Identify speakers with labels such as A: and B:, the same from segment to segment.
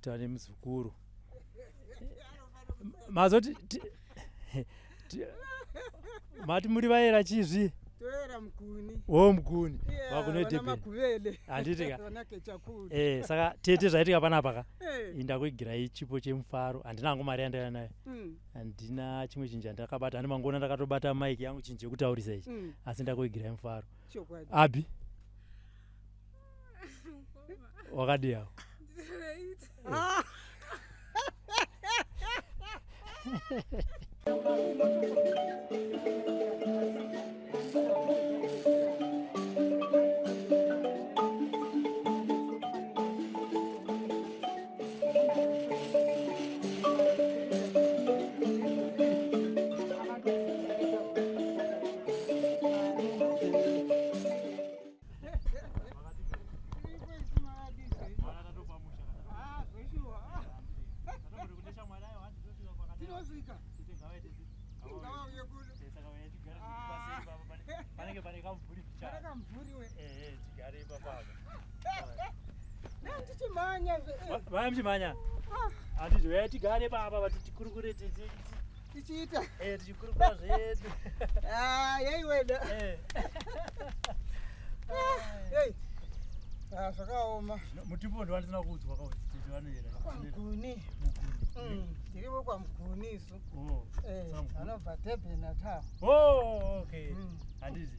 A: Tava nemuzukuru. Mazoti mati muri vaera chizvi?
B: Toera muguni.
A: Oh muguni. Vakune Durban. Handiti ka. Eh saka tete zvaitika panapa ka. Eh. Indakuigirai chipo chemufaro. Handina hangu mari yandaiva nayo. Mm. Handina chimwe chinhu chandakabata. Handi mangona ndakatobata mic yangu chinhu chekutaurisa ichi. Mm. Asi ndakuigirai mufaro.
B: Chokwadi.
A: Abi. Wakadii hawo?
B: Ah.
A: Panenge pane kamvuri
B: kamvuri we.
A: Eh, tigare ipapa apa.
B: Ndichimhanya.
A: Vaya muchimhanya. Handiti uyai tigare papa vati tikurukure
B: tichiita.
A: Eh, tichikurukura zvedu.
B: Ah, yei weda.
A: Eh.
B: Hey. Ah, zvakaoma.
A: Mutupo ndowandisina kuudzwa kauti tete vanoera.
B: Kwamuguni.
A: Muguni.
B: Tirivo kwaMuguni isu.
A: Oh.
B: Eh, anobva Durban ata.
A: Oh, okay. Handiti.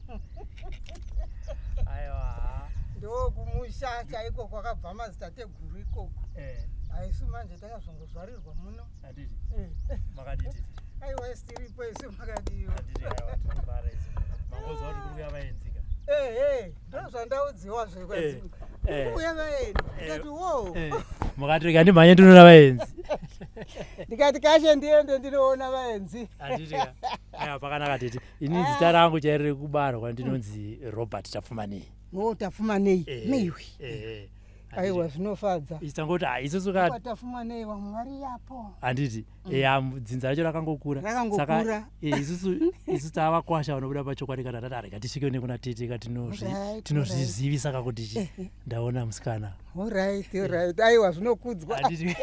A: Aiwa.
B: Ndokumusha chaiko kwakabva mazitateguru ikoko.
A: Eh.
B: Aisu manje takazongozvarirwa muno.
A: Handiti.
B: Eh.
A: Makadii tete?
B: Aiwa isi tiripo isu makadiwa.
A: Handiti aiwa tinofara isu. Mangozwa kuti kuri kuuya vaenzi ka.
B: Eh, eh, ndozvandaudziwa
A: Eh, eh.
B: Kuuya vaenzi. Ndikati wo.
A: Eh. Mukati rega ndimhanye ndinoona vaenzi.
B: Ndikati kashe ndiende ndinoona vaenzi.
A: Handiti ka. Aiwa pakanaka tete. Ini zita rangu chairo rekubarwa ndinonzi Robert Tapfumanei.
B: Oh, Tapfumanei.
A: Eh,
B: Meiwe.
A: Eh.
B: Aiwa zvinofadza.
A: Tangoti ah isusu ka
B: Tapfumanei vamwe vari yapo.
A: Handiti. Eya dzinza racho rakangokura.
B: Rakangokura.
A: Saka isusu isu tavakwasha vanobuda pachokwadi kana tati arega tisvike nekuna tete ka tinozvizivisa ka kuti chi ndaona musikana.
B: Alright, alright. Aiwa zvinokudzwa.
A: Handiti.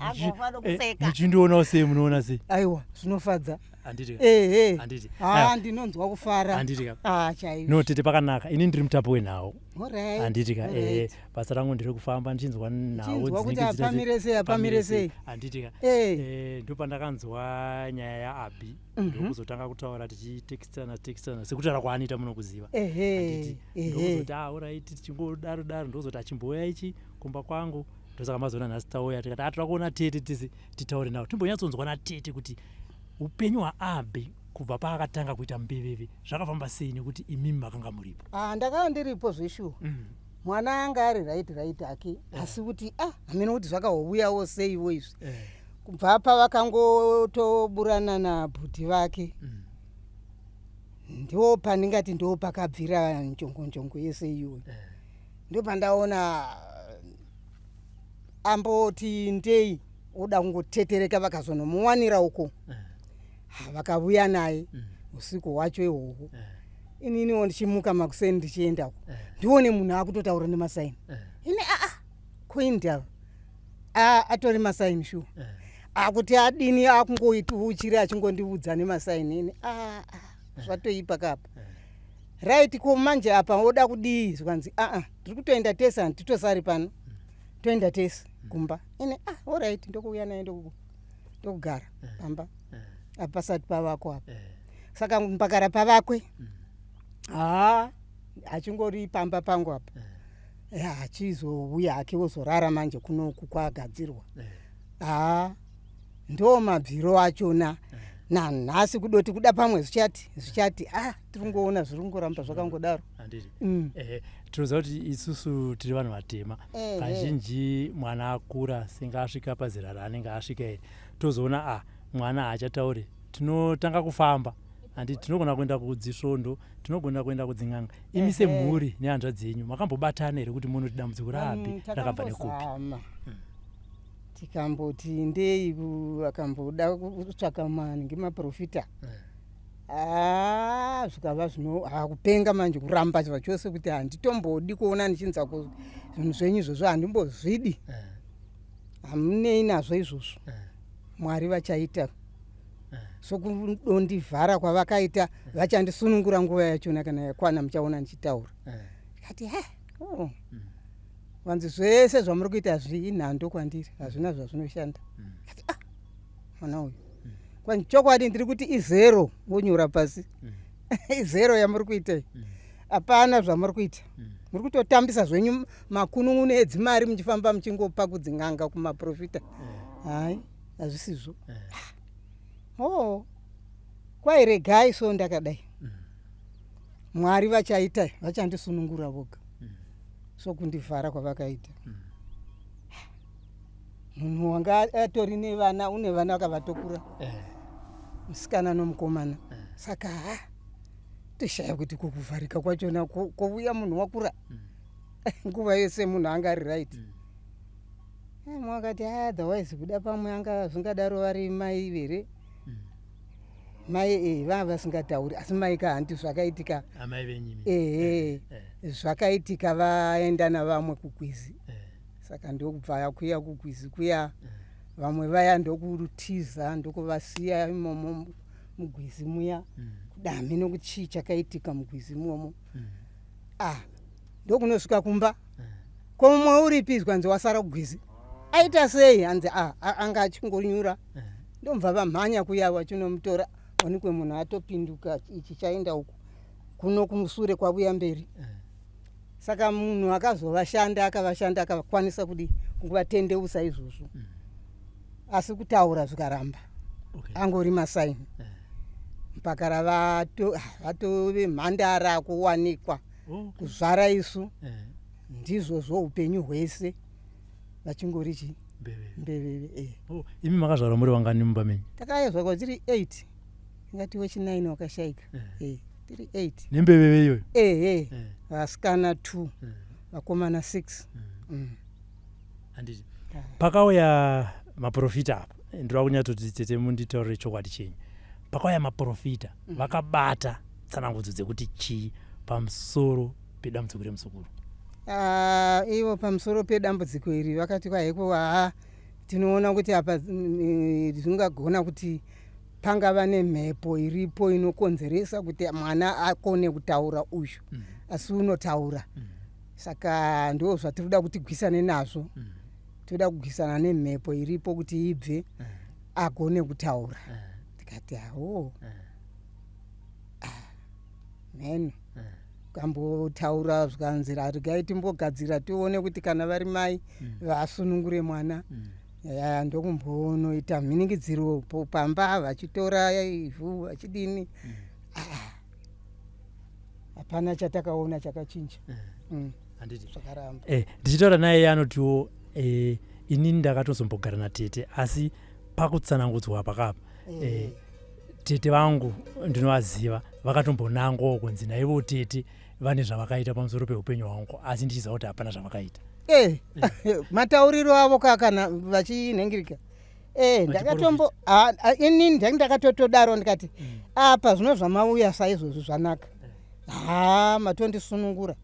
B: Agofana kuseka.
A: Muchindionawo sei munoona sei?
B: Aiwa zvinofadza.
A: Handiti ka.
B: Ehe.
A: Handiti.
B: Ah, ndinonzwa kufara.
A: Handiti ka.
B: Ah, chaizvo.
A: No tete pakanaka. Ini ndiri mutapi wenhau.
B: Alright.
A: Handiti ka.
B: Alright.
A: Basa rangu ndiri kufamba ndichinzwa nhau
B: Ndichinzwa kuti
A: dzinenge
B: apamire sei, apamire sei.
A: Handiti ka.
B: Eh.
A: Ndopandakanzwa nyaya yaAbby ndokuzotanga kutaura tichitekisana tekisana sekutaura kwaanoita munokuziva.
B: Ehe. Ehe.
A: Ndokuzoti ah alright tichingodaro daro ndokuzoti achimbouya ichi kumba kwangu ndosaka mazoona nhasi tauya tikati ah toda kuona tete tese titaure navo timbonyatsonzwa natete kuti upenyu hwaAbby kubva paakatanga kuita mbeveve zvakafamba sei nekuti imimi makanga muripo.
B: Ah, ndakanga ndiripo zveshuwa. Mwana anga ari right right hake asi kuti ah hameno kuti zvakauyawo seiwo izvi. Kubva pavakangotoburana nabhuti vake. Ndo pandingati ndo pakabvira njongo njongo yese iyoyo. Ndo pandaona amboti ndei oda kungotetereka vakazonomuwanira uko. Vakavuya naye usiku hwacho ihwohwo. Ininiwo ndichimuka makuseni ndichiendako. Ndione munhu akutotaura nemasaini. Ini aa koindava. Atori masaini shuwa. Akuti adini akungoitiuchira achingondiudza nemasaini ini. Zvatoipa kapa. Right ko manje apa oda kudii zvikanzi aa tiri kutoenda tese handitosari pano. Toenda tese kumba. Ini ah alright ndokuuya naye ndokugara pamba. Apa pasati pavako apa. Saka mpakara pavakwe. Haa achingori pamba pangu apa. Achizouya hake ozorara manje kunoku kwagadzirwa. Haa ndo mabviro achona. Nanhasi kudoti kuda pamwe zvichati zvichati ah tiri kungoona zviri kungoramba zvakangodaro.
A: Handiti. Tinoziva kuti isusu tiri vanhu vatema. Kazhinji mwana akura senge asvika pazera raanenge asvika iri tozoona ah mwana haachatauri tinotanga kufamba. Handiti tinogona kuenda kudzisvondo, tinogona kuenda kudzin'anga. Imi semhuri nehanzvadzi yenyu makambobatana here kuti munoti dambudziko raAbby rakabva nekupi?
B: Takambozama. Tikamboti ndei akamboda kutsvaka manhingi maprofita. Ah, zvikava zvino kupenga manje kuramba zvachose kuti handitombodi kuona ndichinzwa zvinhu zvenyu izvozvo handimbozvidi. Hamunei nazvo izvozvo. Mwari vachaita sokudondivhara kwavakaita, vachandisunungura nguva yachona kana yakwana, muchaona ndichitaura. Ndikati ha, oh. Vanzi zvese zvamuri kuita zviinhando kwandiri, hazvina zvazvinoshanda. Ndikati ah, mwana uyu kwanzi chokwadi ndiri kuti izero, wonyora pasi, izero yamuri kuita iyi, hapana zvamuri kuita, muri kutotambisa zvenyu makunun'unu edzimari muchifamba muchingopa kudzin'anga, kumaprofita. Hai, hazvisizvo. Oh, kwai regai, so ndakadai, Mwari vachaita, vachandisunungura voga sokundivhara kwavakaita. Munhu wanga atori nevana, une vana vakavatokura, musikana nomukomana. Saka ha, toshaya kuti kukuvharika kwachona kouya munhu wakura, nguva yese munhu anga ari right. Mumwe akati otherwise kuda pamwe anga zvingadaro vari mai vere mai vava vasingatauri, asi mai ka hanti zvakaitika.
A: Amai venyimi?
B: Ehe. Zvakaitika vaenda navamwe kugwizi. Saka ndokubva kuya kugwizi kuya, vamwe vaya ndokutiza, ndokuvasiya imomo mugwizi muya. Kudamhi nokuti chii chakaitika mugwizi imomo. Ah, ndokunosvika kumba, ko mumwe uripi? Zvanzi wasara kugwizi. Aita sei? Hanzi ah, anga achingonyura. Ndomubva vamhanya kuya vachinomutora, wanikwe munhu atopinduka, ichi chaenda uku, kuno kumusure kwavuya mberi. Saka munhu akazovashanda, akavashanda, akakwanisa kudi kuvatendeusa izvozvo, asi kutaura zvikaramba. Angori masaini mpaka vatove mhandara kuwanikwa. Kuzvara isu, ndizvozvo upenyu hwese vachingori chi
A: Mbeveve.
B: Mbeveve.
A: Oh, imi makazvarwa muri vangani mumba menyu?
B: Takayezvakwa tiri 8, ingati wechi9 wakashaika. Tiri 8.
A: Nembeveve iyoyo?
B: Ehe. Vasikana 2, vakomana 6.
A: Handiti pakauya maprofita apa, ndinoda kunyatsoti tete munditaurire chokwadi chenyu, pakauya maprofita vakabata tsanangudzo dzekuti chii pamusoro pedambudziko remuzukuru?
B: Ah, ivo pamusoro pedambudziko iri vakati kwaheko, haa, tinoona kuti apa zvingagona kuti pangava nemhepo iripo inokonzeresa kuti mwana akone kutaura uyu, asi unotaura. Saka ndo zvatiri kuda kuti tigwisane nazvo. Toda kugwisana nemhepo iripo kuti ibve, agone kutaura. Tikati hawo, mheno. Kambotaura zvikanzi regai timbogadzira tione kuti kana vari mai vasunungure mwana. Ya, ndokumbonoita mhiningidziro pamba, vachitora ivhu vachidini. Ah, hapana chatakaona chakachinja.
A: Handiti
B: Zvakaramba.
A: Ndichitaura naye anotiwo inini ndakatozombogara natete, asi pakutsanangudzwa pakapa tete vangu ndinovaziva, vakatombonangwawo kunzi naivo tete vane zvavakaita pamusoro peupenyu hwangu, asi ndichiziva kuti hapana zvavakaita.
B: Matauriro avo ka kana vachinhengirika, ndakatombo inini ndange ndakatotodaro, ndikati apa zvino zvamauya saizvozvi zvanaka, ha, matondisunungura.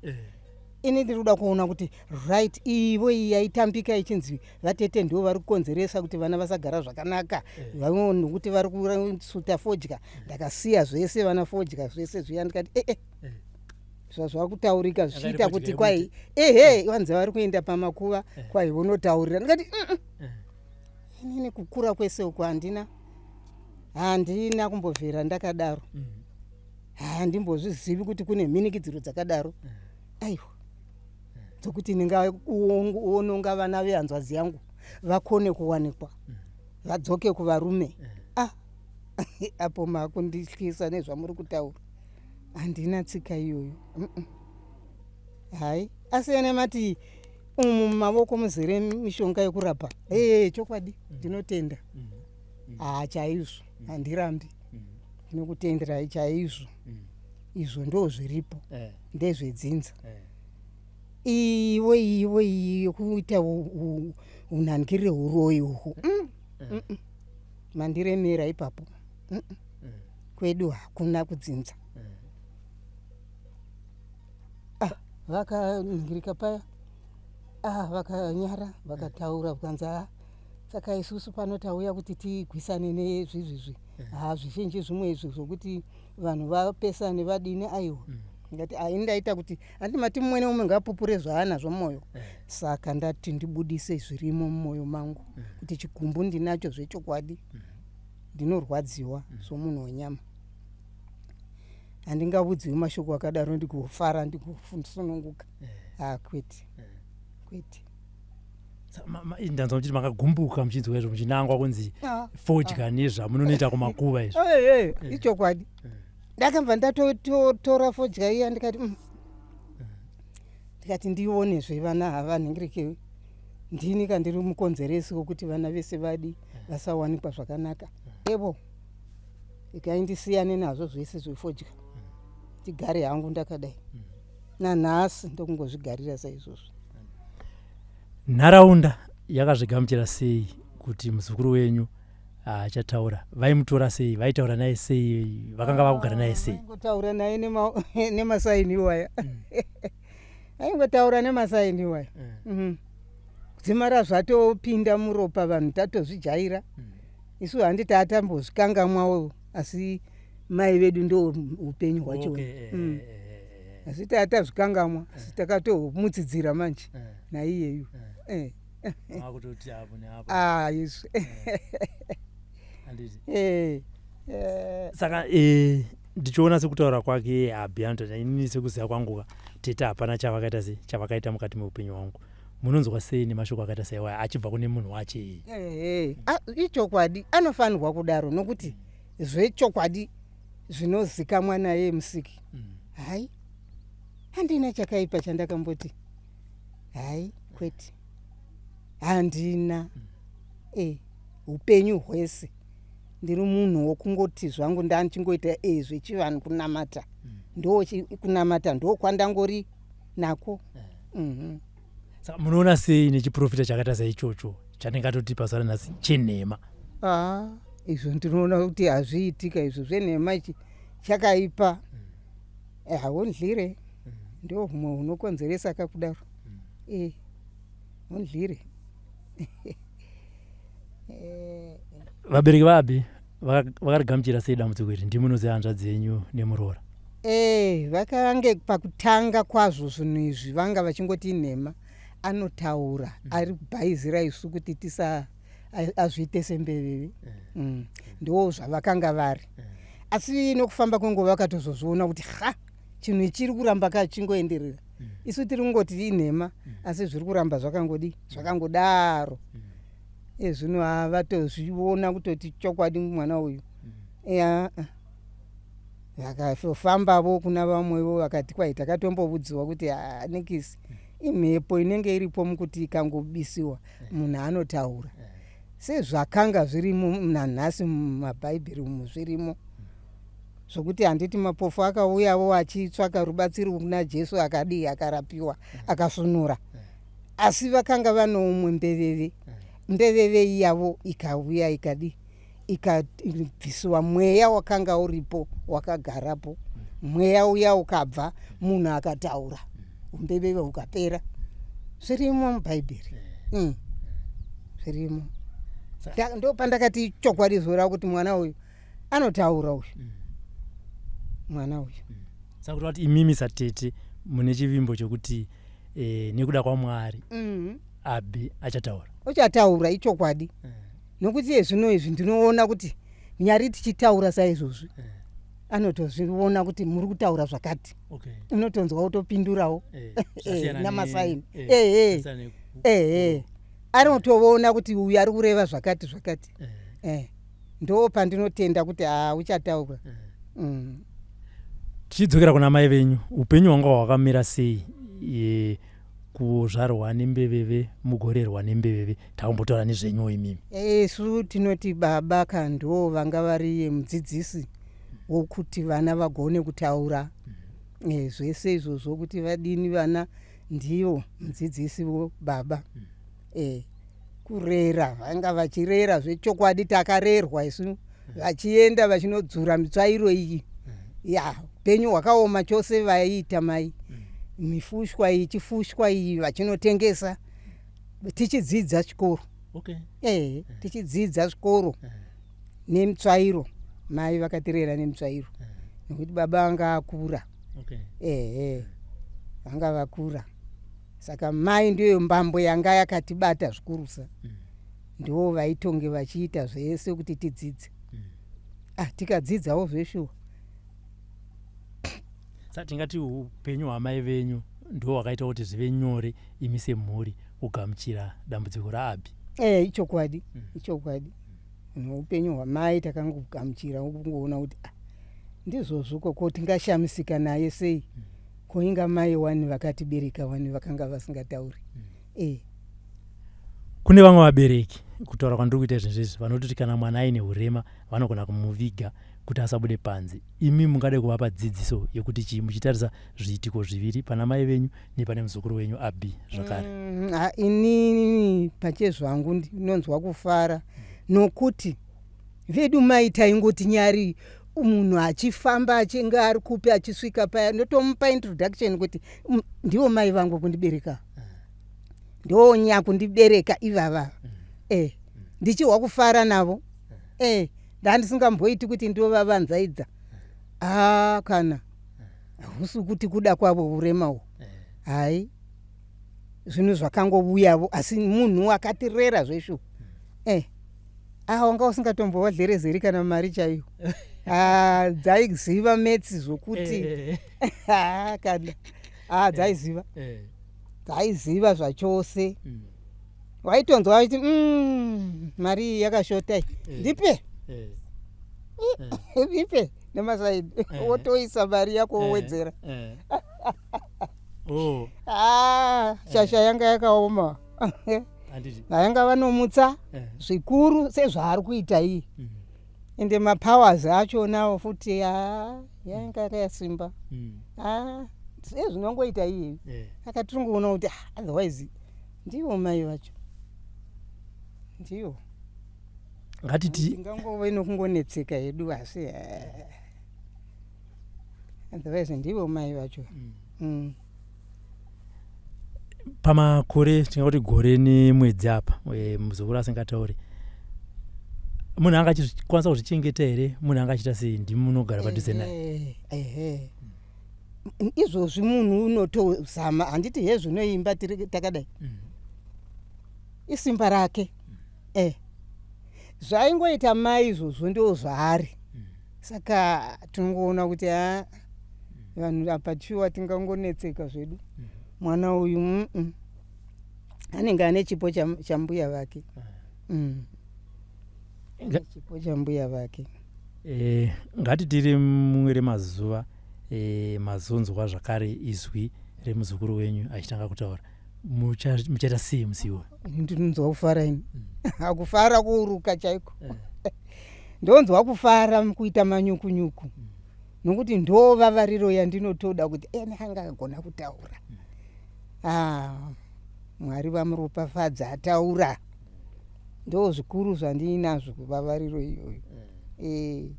B: Ini ndiri kuda kuona kuti right, ivo iyi yaitambika ichinzi vatete ndivo vari kukonzeresa kuti vana vasagara zvakanaka, vamwe nokuti vari kusuta fodya. Ndakasiya zvese, vana fodya zvese zviya. Ndikati ee, zvazvakutaurika zvichiita kuti kwai ehe, vanzi vari kuenda pamakuva, kwai vonotaurira. Ndikati inini kukura kwese uku handina kumbobvira ndakadaro, handimbozvizivi kuti kune mhinikidziro dzakadaro, aiwa, dzokuti ndingaononga vana vehanzvadzi yangu vakone kuwanikwa, vadzoke kuvarume. Ah, apo makundityisa nezvamuri kutaura, handina tsika iyoyo. Hai, asi ene mati umu mumavoko muzere mishonga yekurapa, ee, chokwadi ndinotenda. Haa, chaizvo handirambi, ndinokutenderai chaizvo. Izvo ndo zviripo, ndezvedzinza. Ivo ivo iyi yokuita unhangirire uroyi uhu, Mandiremera ipapo. Kwedu hakuna kudzinza. Ah, vakanhingirika paya, ah, vakanyara, vakataura, vakanzi ah, Saka isusu pano tauya kuti tigwisane nezvizvizvi. Ha, zvizhinji zvimwe izvi zvokuti vanhu vapesane vadini, aiwa. Ndati ai, ndaita kuti handi mati mumwe neumwe ngaapupure zvaanazvo mumwoyo. Saka ndati ndibudise zvirimo mumwoyo mangu kuti chigumbu ndinacho zvechokwadi. Ndinorwadziwa somunhu wenyama. Handingavudziwi mashoko akadaro ndigofara, ndigosununguka. Ha, kwete, kwete.
A: Ndanzwa muchiti makagumbuka muchinzwa izvo, muchinangwa kunzi fodya nezvamunonoita kumakuva izvo.
B: Ichokwadi. Ndakabva ndatotora fodya iya, ndikati Ndikati ndionezve vana havanhingirike, ndini kandiri mukonzeresi wokuti vana vese vadi vasawanikwa zvakanaka. Evo, ikai ndisiyane nazvo zvese zvefodya, tigare hangu ndakadai. Nanhasi ndokungozvigarira saizvozvo.
A: Nharaunda yakazvigamuchira sei kuti muzukuru wenyu achataura? Vaimutora sei? Vaitaura naye sei? Vakanga vakugara naye sei?
B: Vaingotaura naye nemasaini iwaya. Aingotaura nemasaini iwaya. Kudzimara zvatopinda muropa, vanhu tatozvijaira. Isu handi tatambozvikangamwawo, asi mai vedu ndo upenyu hwacho. Asi tatazvikangamwa, asi takatomutsidzira manje naiyeyu.
A: Makutoti apo neapo.
B: Ah, izvi.
A: Handiti?
B: Eh.
A: Saka ndichiona sekutaura kwake Abhi, anoti inini sekuziva kwangu ka, tete hapana chavakaita, sei chavakaita mukati meupenyu hwangu. Munonzwa sei nemashoko akaita saiwaya achibva kune munhu wache?
B: Ehe. Ah, ichokwadi, anofanirwa kudaro nokuti zvechokwadi zvinozikamwa naye musiki. Hai, handina chakaipa chandakamboti, hai, kwete, handina. Upenyu hwese ndiri munhu wokungoti zvangu ndandichingoita zvechivanhu, kunamata. Ndo kunamata ndo kwandangori nako.
A: Saka munoona sei nechiprofita chakaita saichocho chandingatoti pazuva ranhasi chenhema?
B: Ah, izvo ndinoona kuti hazviitika izvo zvenhema. Ichi chakaipa. Haundlire ndo humwe hunokonzeresa kakudaro. Undlire.
A: Vabereki vaAbhi vakarigamuchira sei dambudziko iri? Ndimunoziva hanzvadzi yenyu nemuroora.
B: Vakange pakutanga kwazvo zvinhu izvi vanga vachingoti inhema, anotaura ari kubhaizira isu kuti tisa azviite sembeveve. Ndo zvavakanga vari, asi nokufamba kwenguva vakatozozviona kuti ha, chinhu ichi chiri kuramba kachingoenderera. Isu tiri kungoti inhema, asi zviri kuramba zvakangodi zvakangodaro. Ezvino havatozviona kutoti chokwadi mwana uyu ya. Vakafambavo kuna vamwevo vakati kwai takatombovudziwa kuti nikisi imhepo inenge iripo, mukuti ikangobisiwa munhu anotaura sezvakanga zvirimo nanhasi mumabhaibheri umu zvirimo, zvokuti handiti mapofu akauyawo achitsvaka rubatsiro kuna Jesu, akadii, akarapiwa, akasunura. Asi vakanga vano umwe mbeveve. Mbeveve iyavo ikauya, ikadi, ikabvisiwa mweya wakanga uripo wakagarapo. Mweya uya ukabva, munhu akataura, umbeveve hukapera. Zvirimo mubhaibheri. Zvirimo. Ndo pandakati chokwadi zora kuti mwana uyu anotaura uyu, mwana uyu.
A: Saka kuti imimi satete mune chivimbo chokuti nekuda kwaMwari Abhi achataura?
B: Uchataura, ichokwadi, nokuti ezvino izvi ndinoona kuti nyari tichitaura saizvozvi anotozviona kuti muri kutaura zvakati. Unotonzwa utopindurawo
A: Zvasiyana
B: namasaini.
A: Zvasiyana
B: Ehe, anotoona kuti uyu ari kureva zvakati zvakati. Ndo pandinotenda kuti ha, uchataura.
A: Tichidzokera kuna mai venyu, upenyu hwanga hwakamira sei kuzvarwa nembeveve, mugorerwa nembeveve? Takumbotaura nezvenyuwo imimi.
B: Isu tinoti baba kando vanga vari mudzidzisi wokuti vana vagone kutaura. Zvese izvozvo kuti vadini vana, ndivo mudzidzisi baba. Kurera vanga vachirera zvechokwadi. Takarerwa isu vachienda vachinodzura mitsvairo iyi. Ya, upenyu hwakaoma chose vaiita mai. Mifushwa iyi, ichifushwa iyi, vachinotengesa tichidzidza chikoro.
A: Okay.
B: Ehe, tichidzidza zvikoro nemutsvairo. Mai vakatirera nemutsvairo nekuti baba vanga akura. Ehe, vanga vakura, saka mai ndiyo mbambo yanga yakatibata zvikurusa. Ndo vaitonge vachiita zvese kuti tidzidze. Ah, tikadzidzawo zveshuwa.
A: Saka tingati upenyu hwamai venyu ndo hwakaita kuti zvive nyore imi semhuri kugamuchira dambudziko raAbhi?
B: E, ichokwadi. Ichokwadi, noupenyu hwamai takangogamuchira, kungoona kuti ah, ndizvozvo. Koko tingashamisika naye sei? Koinga mai wani vakatibereka wani vakanga vasingatauri e.
A: Kune vamwe vabereki, kutaura kwandiri kuita izvezvi, vanototi kana mwana aine urema vanogona kumuviga kuti asabude panze. Imi mungade kuvapa dzidziso yekuti chii, muchitarisa zviitiko zviviri, pana mai venyu nepane muzukuru wenyu Abi zvakare?
B: Inini pachezvangu ndinonzwa kufara nokuti vedu mai taingoti nyari munhu achifamba achinge ari kupi, achisvika paya ndotomupa introduction kuti ndivo mai vangu kundibereka, ndonya kundibereka ivava. Ndichihwa kufara navo. Ndandisingamboiti kuti ndovavanzaidza. A, kana hausi kuti kuda kwavo urema uhu, hai, zvinhu zvakangouyavo, asi munhu akatirera zveshu. Ah, wanga usingatombowadlerezeri kana mari chaiyo. Ah, dzaiziva maths zvokuti ah, kana ah, dzaiziva, dzaiziva zvachose. Waitonzwa vachiti, mari iyi yakashota iyi, ndipe, ndipe nemasaidi." Wotoisa mari yako, wowedzera.
A: Oh,
B: Ah, shasha yanga yakaoma.
A: Handiti.
B: Vayanga vanomutsa zvikuru sezvaari kuita iyi. Ende mapowers achonawo futi a yanga yakasimba. Ah, sezvinongoita iyeyu. Saka tiringoona kuti ah, otherwise ndivo mai vacho, ndivo.
A: Ngatiti
B: tingangove nokungonetseka hedu, asi otherwise ndivo mai vacho.
A: Pamakore tingati gore nemwedzi apa, muzukuru asingatauri, munhu anga achikwanisa kuzvichengeta here? Munhu anga achiita sei? Ndimi munogara padhuze naye.
B: Ehe. Izvozvi munhu unotozama, handiti hezvinoimba tiri takadai, isimba rake. Zvaingoita mai izvozvo ndo zvaari. Saka tinongoona kuti ha, vanhu apa chiwa tingangonetseka zvedu. Mwana uyu anenge ane chipo chambuya vake. Ane chipo chambuya vake.
A: Ngati tiri mumwe remazuva mazonzwa zvakare izwi remuzukuru wenyu achitanga kutaura, muchaita sei musi iwoyo?
B: Ndinonzwa kufara ini, kufara kuuruka chaiko. Ndonzwa kufara kuita manyukunyuku nokuti ndo vavariro yandinotoda kuti ene anga agona kutaura. Ah, Mwari vamuropafadza, ataura, ndo zvikuru zvandinazvo kuvavariro iyoyo.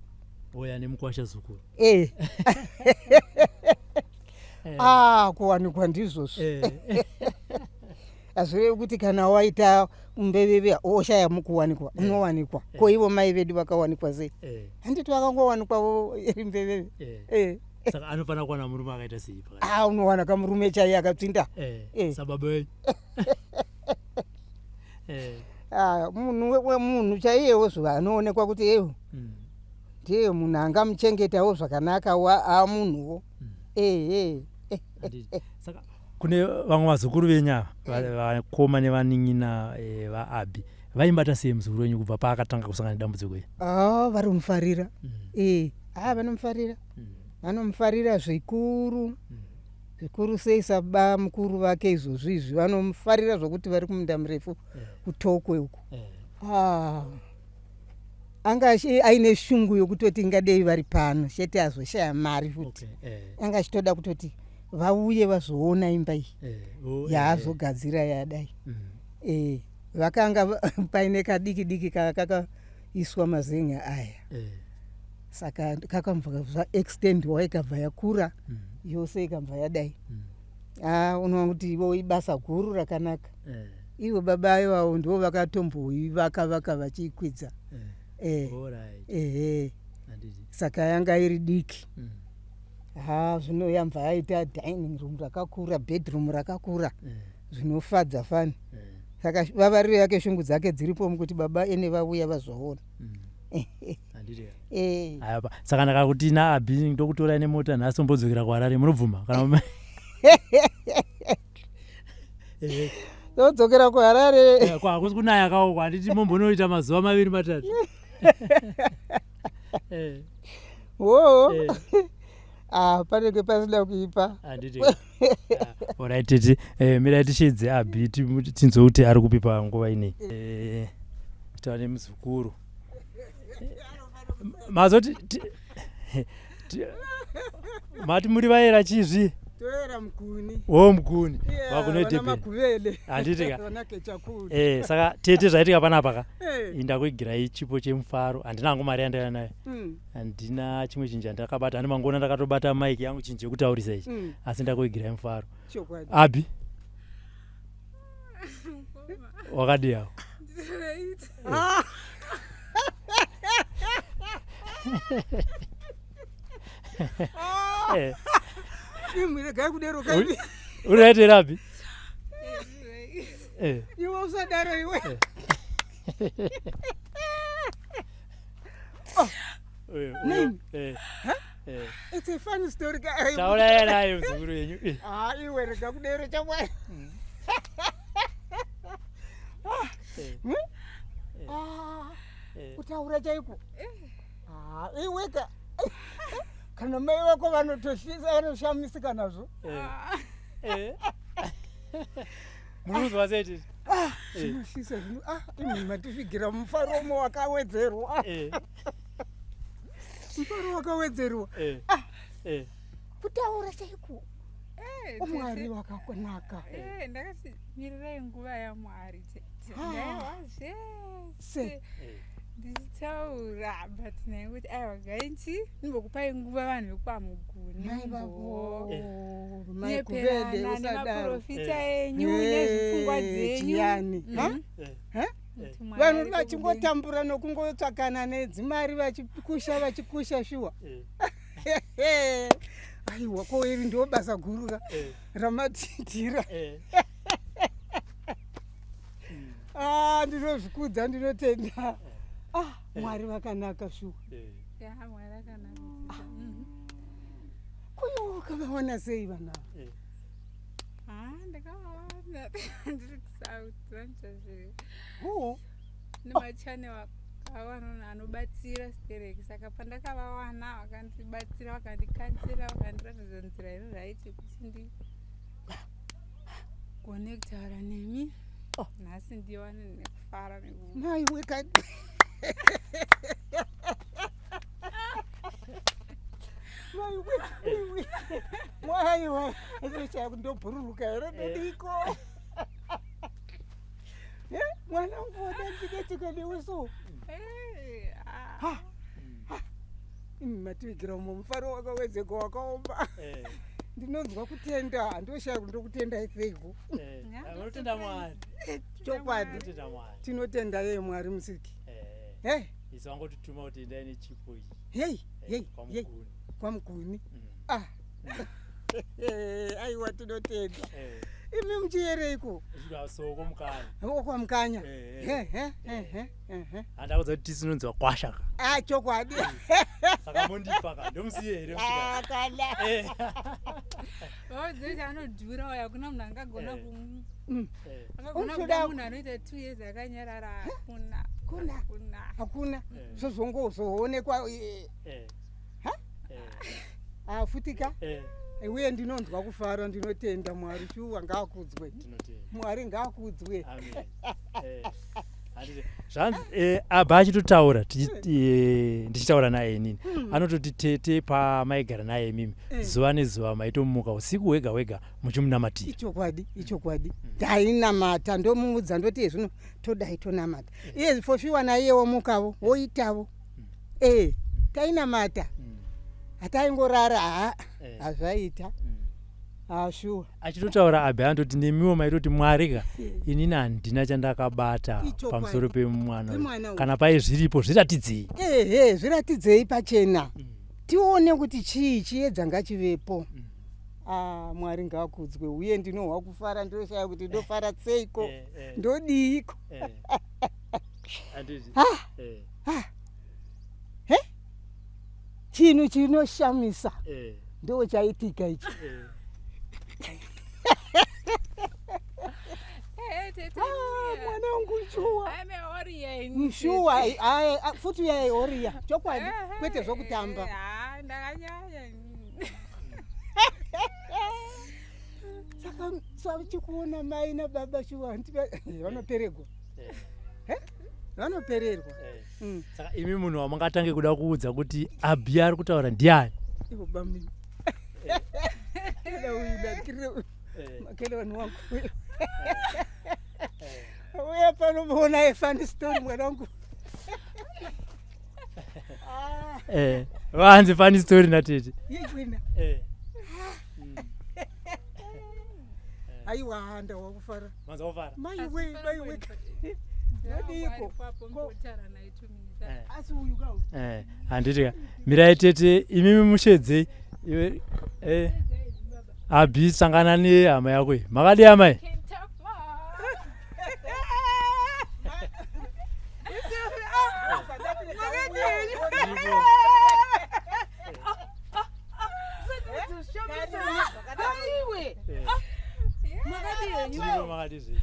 A: Oya nemukwasha zukuru.
B: Ah, kuwanikwa ndizvozvo. Hazvirevi kuti kana waita mbeveve oshaya mukuwanikwa, unowanikwa. Ko ivo mai vedu vakawanikwa sei? Handiti vakangowanikwa iri mbeveve?
A: Saka anofanira kuwana murume akaita sei pakati?
B: Ah, unowana kamurume chaiye akatsvinda.
A: Sababa wenyu.
B: Ah, munhu munhu chaiyewo zuva anoonekwa kuti eyo ndiye munhu angamuchengetawo zvakanaka, amunhuwo. Ehe.
A: Handiti. Saka kune vamwe vazukuru venyu ava, vakoma nevanin'ina vaAbhi, vaimbata sei muzukuru wenyu kubva paakatanga kusangana nedambudziko iri?
B: Ah, vari kumufarira. Ah, vanomufarira, vanomufarira zvikuru zvikuru sei. Saba mukuru vake izvozvi izvi vanomufarira zvokuti vari kumunda murefu kuTokwe uku. Ah, anga aine shungu yokutoti ingadei vari pano chete, azoshaya mari futi. Anga achitoda kutoti vauye vazoona imba iyi
A: Oh,
B: yaazogadzira yadai. Vakanga paine kadiki diki kakaiswa mazen'e aya. Saka kakambva zvaextendwa, ikabva yakura yose, ikabva yadai. Ah, unoona kuti ivo ibasa guru rakanaka. Ivo baba ivavo ndivo vakatomboivaka vaka vachiikwidza. Eh. Ehe. Saka yanga iri diki. Mm. Ha zvino yambva yaita dining room rakakura, bedroom rakakura. Mm. Zvinofadza fani. Mm. Saka vavariro yake shungu dzake dziripo mukuti baba ene vauya vazoona. Mm.
A: Eh. Ayapa. Saka ndakakuti naAbhi ndokutorai nemota nhasi ombodzokera kuHarare munobvuma kana
B: eh. Ndodzokera kuHarare.
A: Eh, kwa hakusi kunaya kaoko handiti mombonoita mazuva maviri matatu.
B: Eh. Woo. Eh. Ah, panenge pasina kuipa.
A: Handiti. Alright tete, eh, mirai tishedze Abhi tinzwe kuti ari kupi panguva inei. Eh, tava nemuzukuru. Mazoti mati muri vaera chizvi?
B: Toera mukuni.
A: Oh mukuni. Vakunete.
B: Handiti ka.
A: Eh, saka tete zvaitika panapa ka. Eh. Indakuigirai chipo chemufaro. Handina hangu mari yandaiva nayo. Mm. Handina chimwe chinhu chandakabata. Handi mangona ndakatobata mic yangu chinhu chekutaurisa ichi. Mm. Asi ndakuigirai mufaro.
B: Chokwadi.
A: Abi. Wakadii hawo?
B: Ah.
A: Eh.
B: Imwi regai kudero kai.
A: Uri right here Abi?
B: Eh. Iwe usadaro iwe.
A: Eh.
B: Oh.
A: Uyo,
B: Name.
A: Eh. Eh.
B: It's a funny story.
A: Taurai naye muzukuru wenyu. Eh.
B: Ah, iwe rega kudero chamwari. Ah.
A: Eh.
B: Hmm?
A: Eh.
B: Ah,
A: Eh.
B: kutaura chaiko. Ah, iwe ka. Kana mai vako vanotoshisa vanoshamisika nazvo.
A: Eh. Eh. Munonzwa sei tete?
B: Ah, zvinoshisa zvino. Ah, imi mativigira mufaro umo wakawedzerwa.
A: Eh.
B: Mufaro wakawedzerwa.
A: Eh. Eh.
B: Kutaura chaiko.
C: Eh,
B: Mwari
C: tete.
B: wakanaka.
C: Eh, ndakati mirirai nguva yaMwari tete.
B: Ah.
C: Ndaiwa
B: Se.
C: zvese
A: Eh.
C: ndichitaura but nainguti aiwa gainchi ndimbokupai nguva vanhu vekwaMuguni
B: Mai vavo, mai
C: mumbo
B: Kuvele usadaro.
C: nemaprofita
A: Eh.
C: enyu nezvipfungwa
B: Eh,
C: dzenyu
B: chiyani. Ha?
C: Mhm.
A: Eh.
B: Ha?
C: Kuti Mwari
B: Vanhu
C: ariko kudenga.
B: vachingotambura nokungotsvakana nedzimari vachikusha vachikusha shuwa.
A: Eh.
B: Aiwa, ko iri ndo basa guru ka
A: Eh.
B: ramatitira.
A: Eh.
B: Ah, ndinozvikudza ndinotenda. Ah, Mwari vakanaka shuwa.
A: Eh.
C: Ya, Mwari akanaka tete. Mhm.
B: Kuyo wakavawana sei vana ava?
A: Eh.
C: Ah, ndakavawana ndiri kuSouth vanoita zve
B: Oh,
C: nemachannel akawana anobatsira stereki saka pandakavawana vakandibatsira vakandikansela vakandiratidza nzira iri right yekuti ndigone kutaura nemi
B: Oh.
C: nhasi ndiwane nekufara neku
B: mai weka. Mai weka. Mwai wa. Ndinochaya kundobhururuka here ndodiko. Eh, mwana wangu wadandiketsika newe so.
C: Eh, ah.
B: Ha. Imi mativigira umo mufaro wakawedzerwa wakaomba.
A: Eh.
B: Ndinonzwa kutenda, handoshaya kuti ndokutendai seiko.
A: Eh.
C: Yeah,
A: Ah, Munotenda Mwari.
B: Chokwadi.
A: Munotenda Mwari.
B: Tinotenda yeye Mwari musiki.
A: Eh.
B: Hey,
A: Isu vangotituma kuti endai nechipo ichi.
B: hey,
A: Eh,
B: hey, hey,
A: kwaMuguni.
B: kwaMuguni.
A: Mm.
B: Ah. Aiwa tinotenda.
A: Eh.
B: Imi muchiyereiko?
A: Zviro soko mukanya.
B: OkwaMukanya.
A: Eh,
B: He, he, he, he, he.
A: Handakuudza kuti tisu inonzi wakwasha ka.
B: Ah, chokwadi.
A: Saka mondipa ka. Ndomusiye here musikana?
B: Ah, kana.
A: Eh.
C: Vaudze kuti anodhura uyo hakuna munhu angagona
A: Eh.
C: kumu
B: Mm.
A: Eh.
C: angagona
B: Unotoda-
C: kuda munhu anoita 2 years akanyarara hakuna
B: Hakuna.
C: hakuna
B: Hakuna.
A: Eh.
B: Zvozongozoonekwa eh,
A: Eh.
B: Ha?
A: Eh.
B: ah, futika.
A: Eh.
B: Uye ndinonzwa kufara, ndinotenda Mwari shuwa ngaakudzwe.
A: Tinotenda.
B: Mwari ngaakudzwe.
A: Amen. Eh. Handiti zvanzi eh, abva achitotaura ndichitaura naye inini anototi tete pamaigara naye imimi
B: Eh.
A: zuva nezuva maitomuka usiku hwega hwega muchimunamatira.
B: Ichokwadi, ichokwadi. Ndainamata ndomuudza ndoti zvino todai tonamata. Iye for sure naiye womukavo, woitavo. Eh, tainamata.
A: Mm.
B: Hataingorara ha.
A: Eh.
B: Hazvaita.
A: Mm.
B: Ah, shuwa.
A: Achitotaura Abhi anototi nemiwo maitoti Mwari ka inini handina chandakabata pamusoro pemwana uyu. Kana paye zviripo zviratidzei.
B: Ehe, zviratidzei pachena. Mm. Tione kuti chii chiedza ngachivepo. Mm. Ah, Mwari ngakudzwe uye ndinohwa kufara ndoshaya kuti ndofara seiko eh, eh. ndodiiko. Eh. Ah. Eh. Ah. He? Chinhu chinoshamisa eh. ndo chaitika ichi. Eh. Ah, mwana wangu shuwa shuwa futi uyaioria chokwadi kwete zvokutamba. Saka chikuona mai nababa shuwa vanoperegwa vanopererwa.
A: Mm. Saka imi munhu wamungatange kuda kuudza kuti Abhi ari kutaura ndiani?
B: Ivo bamini. Makelewani wangu uya pano muona funny story mwana wangu.
A: Vanzi funny story natete.
B: Yegwina. Aiwa ndawakufara.
A: Manza kufara.
B: Maiwe maiwe. Ndodiko. Asi uyu ka.
A: Handiti ka. Mirai tete imimi mushedzei. Iwe Abhi sangana nehama yako iyi. Makadii amai? Tiripo makadii?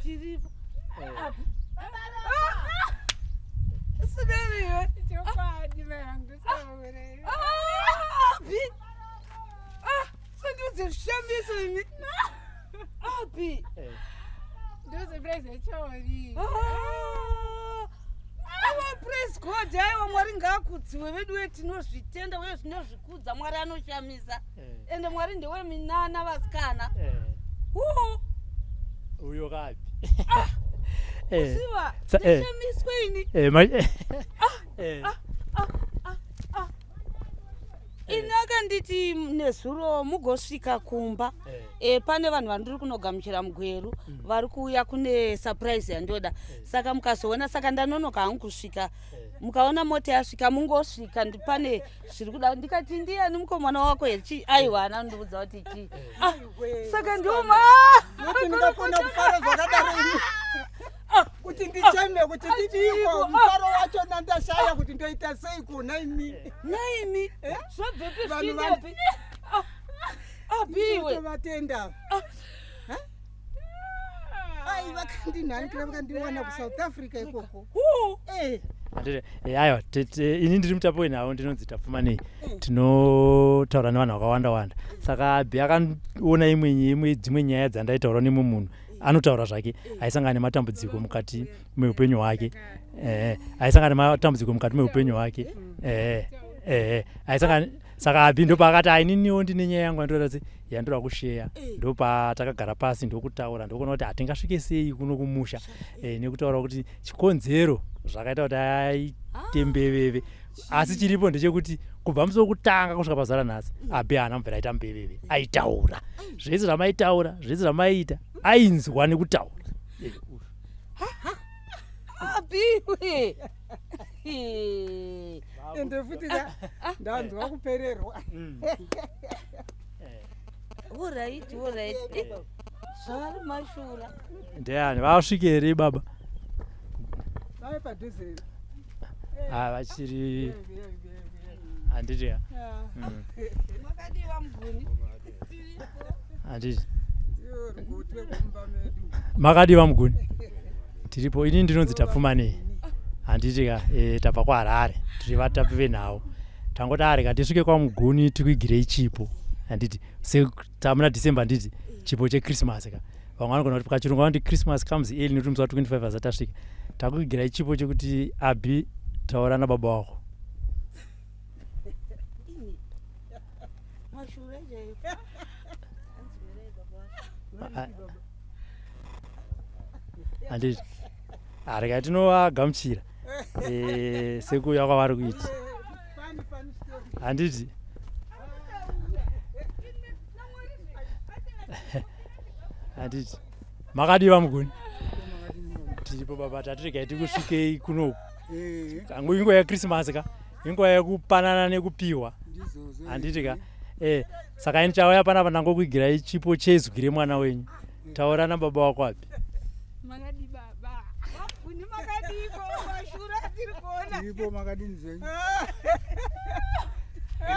D: Sandiudze zvishamiso imi. Abi.
C: Ndosurprise yachori.
D: Aiwa, praise God. Aiwa, Mwari ngaakudziwe vedu we, tinozvitenda uye tinozvikudza. Mwari anoshamisa. Ende Mwari ndewe minana vasikana. Huu.
A: Uyo kapi.
D: Ziva, ndishamiswe ini. Ini akanditi nezuro mugosvika kumba pane vanhu vandiri kunogamuchira mugweru vari kuuya kune surprise yandoda, saka mukazoona, saka ndanonoka hangu kusvika, mukaona mota yasvika mungosvika, pane zviri kuda. Ndikati ndiani mukomana wako here? Chii? Aiwa, ana ndiudza kuti chii. Ah, saka ndioma.
B: Kuti ndingakona kufara zvakadaro ini kuti ndicheme kuti ndidiko mufaro wacho nandashaya kuti ndoita sei kuna imi.
D: Naimi zvobvepi?
B: Vanhu
D: zviindepi abiwe?
B: Tovatenda. Ai, vakandinhanikira vakandiwana kuSouth Africa ikoko.
A: Handiti aiwa tete, ini ndiri mutapi wenhau ndinonzi Tapfumanei. Tinotaura nevanhu vakawanda wanda. Saka Abhi akaona imwe dzimwe nyaya dzandaitaura nemumwe munhu anotaura zvake aisangana nematambudziko mukati meupenyu hwake, aisangana nematambudziko mukati meupenyu hwake, aisangana. Saka Abhi ndopaakati aininiwo ndine nyaya yangu yandoda se yandoda kusheya. Ndopatakagara pasi ndokutaura ndokuona kuti hatingasvike sei kuno kumusha, nekutaura kuti chikonzero zvakaita kuti aite mbeveve. Asi chiripo ndechekuti kubva musi wekutanga kusvika pazuva ranhasi Abhi haana mubvira aita mbeveve. Aitaura zvese zvamaitaura, zvese zvamaiita ainzwa nekutaura.
D: Abiwe.
B: Ende futi ndanzwa kupererwa.
D: Alright, zvari mashura.
A: Ndiani vasvike here baba?
B: Vave padhuze.
A: Ah, vachiri, handiti ya?
D: Makadiwa muguni?
A: Handiti.
B: Ndiyo rugotwe kumba medu.
A: Makadiwa muguni? Tiripo. Ini ndinonzi Tapfumanei, handiti ka? Tabva kuHarare, tiri vatapi venhau. Tangoti areka tisvike kwamuguni tikuigirei chipo, handiti? Tamuna December, handiti? Chipo cheChristmas ka. Vamwe vanogona kuti pachirungu vanoti Christmas comes early nekuti musi wa25 asati asvika. Takuigirai chipo chekuti Abhi taura nababa wako.
D: Mashura chaiyo.
A: Handiti areka tinovagamuchira sekuuya kwavari kuita, handiti? Handiti makadii vamuguni? Tiripo baba, tatiregai tikusvikei kunoku. Kangu inguva yekrisimasi ka, inguva yekupanana nekupiwa, handiti ka? Saka ini chauya panapa ndangokuigirai chipo chezwi remwana wenyu. Taura nababa wako api.
C: Makadii baba?
B: Kuni makadiko mashura tiri kuona.
E: Tiripo, makadini zvenyu?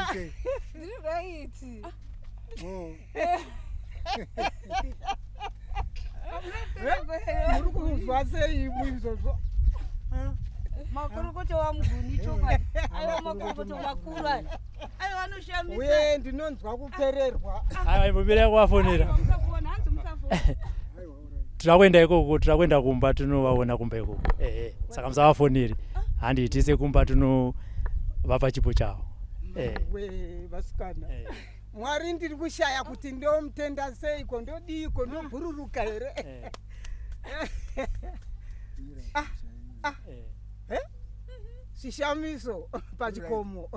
E: Okay.
C: Ndiri right.
E: Oh.
B: Muri kuzwa sei izvozvo?
D: Makurukuto wamuguni, chokwadi. Aiwa, makurukuto makuru aya, aiwa, anoshamisa.
B: Uye ndinonzwa kupererwa.
A: Aiwa, imbomirai kuvafonera.
C: Musafona, hanzi musafona.
E: Aiwa, alright.
A: Tira kuenda ikoko, tira kuenda kumba, tinovaona kumba ikoko. Ehe, saka musavafoneri, handi tise kumba tinovapa chipo chavo.
B: We vasikana, Mwari, ndiri kushaya kuti ndomutenda seiko, ndodiiko, ndobhururuka here? Chishamiso pachikomo.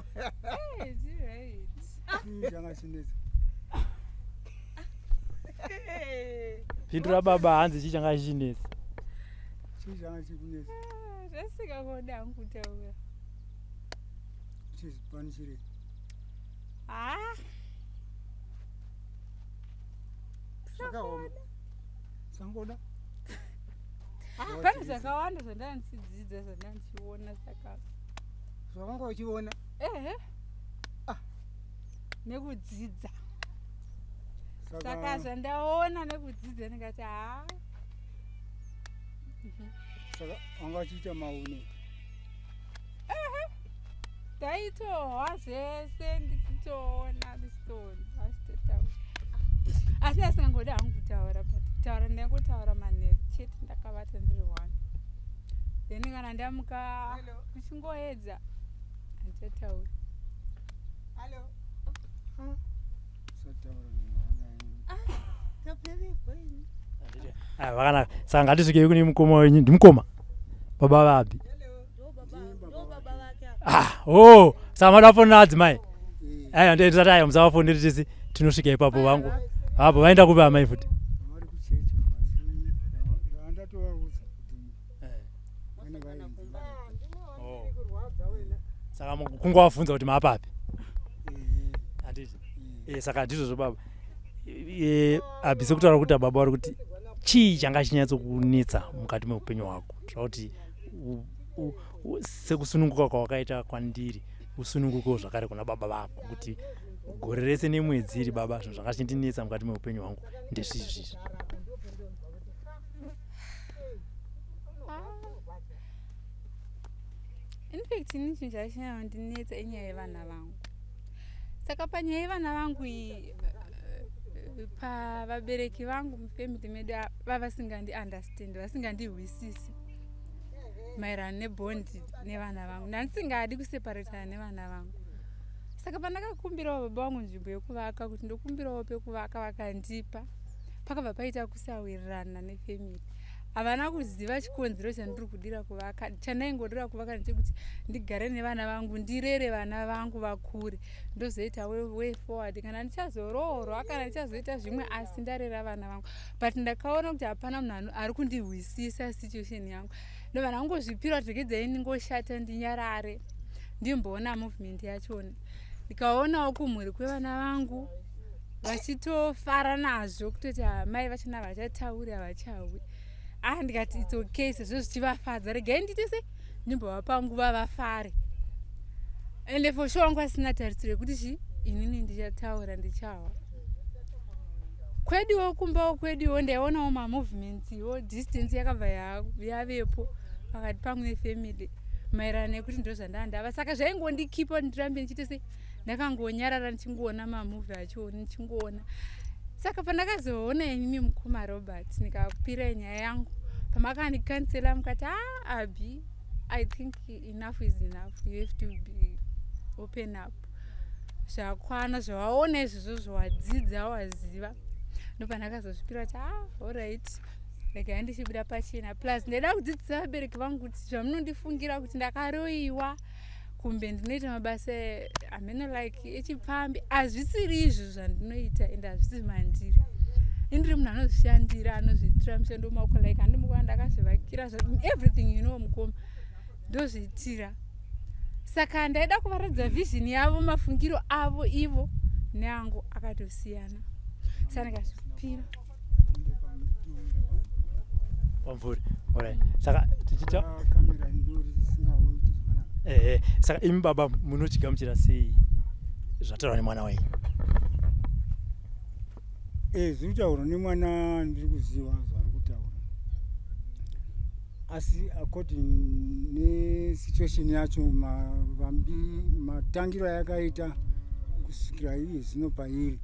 C: Ndiri right.
E: Chii changa chinetsa?
A: Pindura baba, hanzi chii changa chichinetsa?
E: Chii changa chikunetsa?
C: Ah, zvasingakoda hangu kutaura.
E: Chizvipanishirei?
C: Ah.
B: Zvakaoma.
E: Sangoda.
C: Pane zvakawanda zvandanga ndichidzidza, zvandanga ndichiona, saka
B: Zvawanga uchiona?
C: Ehe, nekudzidza. Saka zvandaona nekudzidza ndikati haa.
E: Saka wanga uchiita maune?
C: Ndaitohwa zvese, ndichitoona, ndichitonzwa achitotaura, asi ndasingangodi hangu kutaura, but kutaura ndaingotaura manheru chete, ndakavata ndiri one. Then kana ndamuka kuchingoedza, handichatauri.
B: Hallo.
E: Usataura ngamwana.
D: Tapererwa ini.
A: Aiwa, vakanaka. Saka ngatisvikei kune mukoma wenyu. Ndimukoma baba vabi?
D: Ndo baba vake ava.
A: Ah, oh, saka mada kufonera adzimai?
E: Eh.
A: Aiwa, ndisati, aiwa, musavafoneri, tisi tinosvika ipapo. Vangu apo vaenda kupi amai futi?
E: Vari kuchechi, asi ndandatovaudza kuti vane vaenzi.
A: Oh. Saka kungovabvunza kuti maapapi, handiti? Saka ndizvozvo baba. Abvise kutaura kuti baba vari kuti chii changa chinyatsokunetsa mukati meupenyu hwako? Tira kuti sekusununguka kwawakaita kwandiri, usunungukewo zvakare kuna baba vako, kuti gore rese nemwedzi iri, baba, zvinhu zvanga chindinetsa mukati meupenyu hwangu ndezvizvi.
C: In fact, ini chinhu chachinyanondinetsa inyaya yevana vangu. Saka panyaya yevana vangu iyi, pavabereki vangu mufamily medu vavasingandi understand, vasingandihwisisi maererano nebond nevana vangu. Ndandisingadi kuseparatana nevana vangu. Saka pandakakumbirawo baba vangu nzvimbo yekuvaka, kuti ndokumbirawo pekuvaka, vakandipa. Pakabva paita kusawirirana nefamily. Havana kuziva chikonzero chandiri kudira kuvaka. Chandaingodira kuvaka ndechekuti ndigare nevana vangu, ndirere vana vangu vakure, ndozoita way forward kana ndichazoroorwa, kana ndichazoita zvimwe, asi ndarera vana vangu. But ndakaona kuti hapana munhu ari kundihwisisa situation yangu. Ndobva ndangozvipira kuti regedzai ndingoshata, ndinyarare, ndimboona movement yachona. Ndikaonawo kumhuri kwevana vangu vachitofara nazvo, kutoti mai vachona havachatauri, havachawi. Ah, ndikati it's okay, sezvo zvichivafadza, regai ndiite se ndimbovapa nguva vafare. Ende for sure wangu asina tarisiro yekuti chi inini ndichataura, ndichahwa. Kweduwo, kumbawo kweduwo, ndaionawo mamovements iwo, distance yakabva yavepo pakati pangu nefamily maererano nekuti ndo zvandaa ndava. Saka zvaingondikipa ndirambe ndichiite se ndakangonyarara, ndichingoona mamovie acho, ndichingoona. Saka pandakazoona imimi mukoma Robert, ndikakupirai nyaya yangu, pamakandikansela mukati, "Ah, Abi, I think enough is enough. You have to be open up. Zvakwana zvawaona izvozvo, zvawadzidza, waziva." Ndopandakazozvipira kuti, "Ah, alright, regai ndichibuda pachena." Plus ndaida kudzidzisa vabereki vangu kuti zvamunondifungira kuti ndakaroyiwa, kumbe ndinoita mabasa ameno like echipfambi, hazvisiri izvo zvandinoita, ende hazvisi mandiri. Indiri munhu anozvishandira, anozviitira mushando wemaoko, like handimukuva ndakazvivakira everything, you know, mukoma, ndozviitira. Saka ndaida kuvaratidza vision yavo, mafungiro avo ivo neangu akatosiyana, saka ndikazvipira.
A: Pamvuri. Alright, saka tichita
E: Kamera ndori zvisingaiti zvakanaka.
A: Ehe, saka imi baba munochigamuchira sei zvataurwa nemwana wenyu?
E: Zviri kutaurwa nemwana ndiri kuziva zvaari kutaura, asi according nesituation yacho, mavambi matangiro ayakaita kusvikira iye zvino pairi,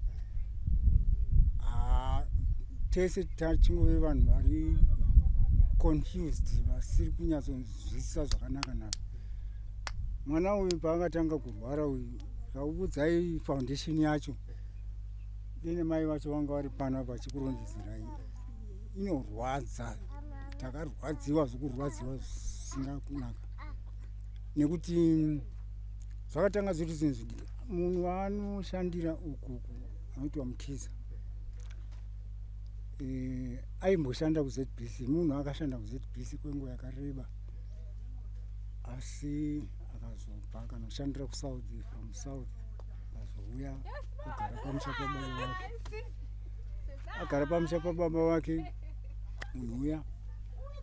E: tese tachingove vanhu vari confused, vasiri kunyatsonzwisisa zvakanaka naka. Mwana uyu paakatanga kurwara uyu, kaubudzai foundation yacho dene mai vacho vanga vari pano vachikurondedzerai, inorwadza. Takarwadziwa zvokurwadziwa zvisina kunaka, nekuti zvakatanga zviri zvinhu, munhu waanoshandira ukuku anoitwa Mukiza, aimboshanda kuZBC. Munhu akashanda kuZBC kwenguva yakareba, asi akazobva akanoshandira kuSouth. From South akazouya agara pamusha pababa vake. Agara pamusha pababa vake, munhu uya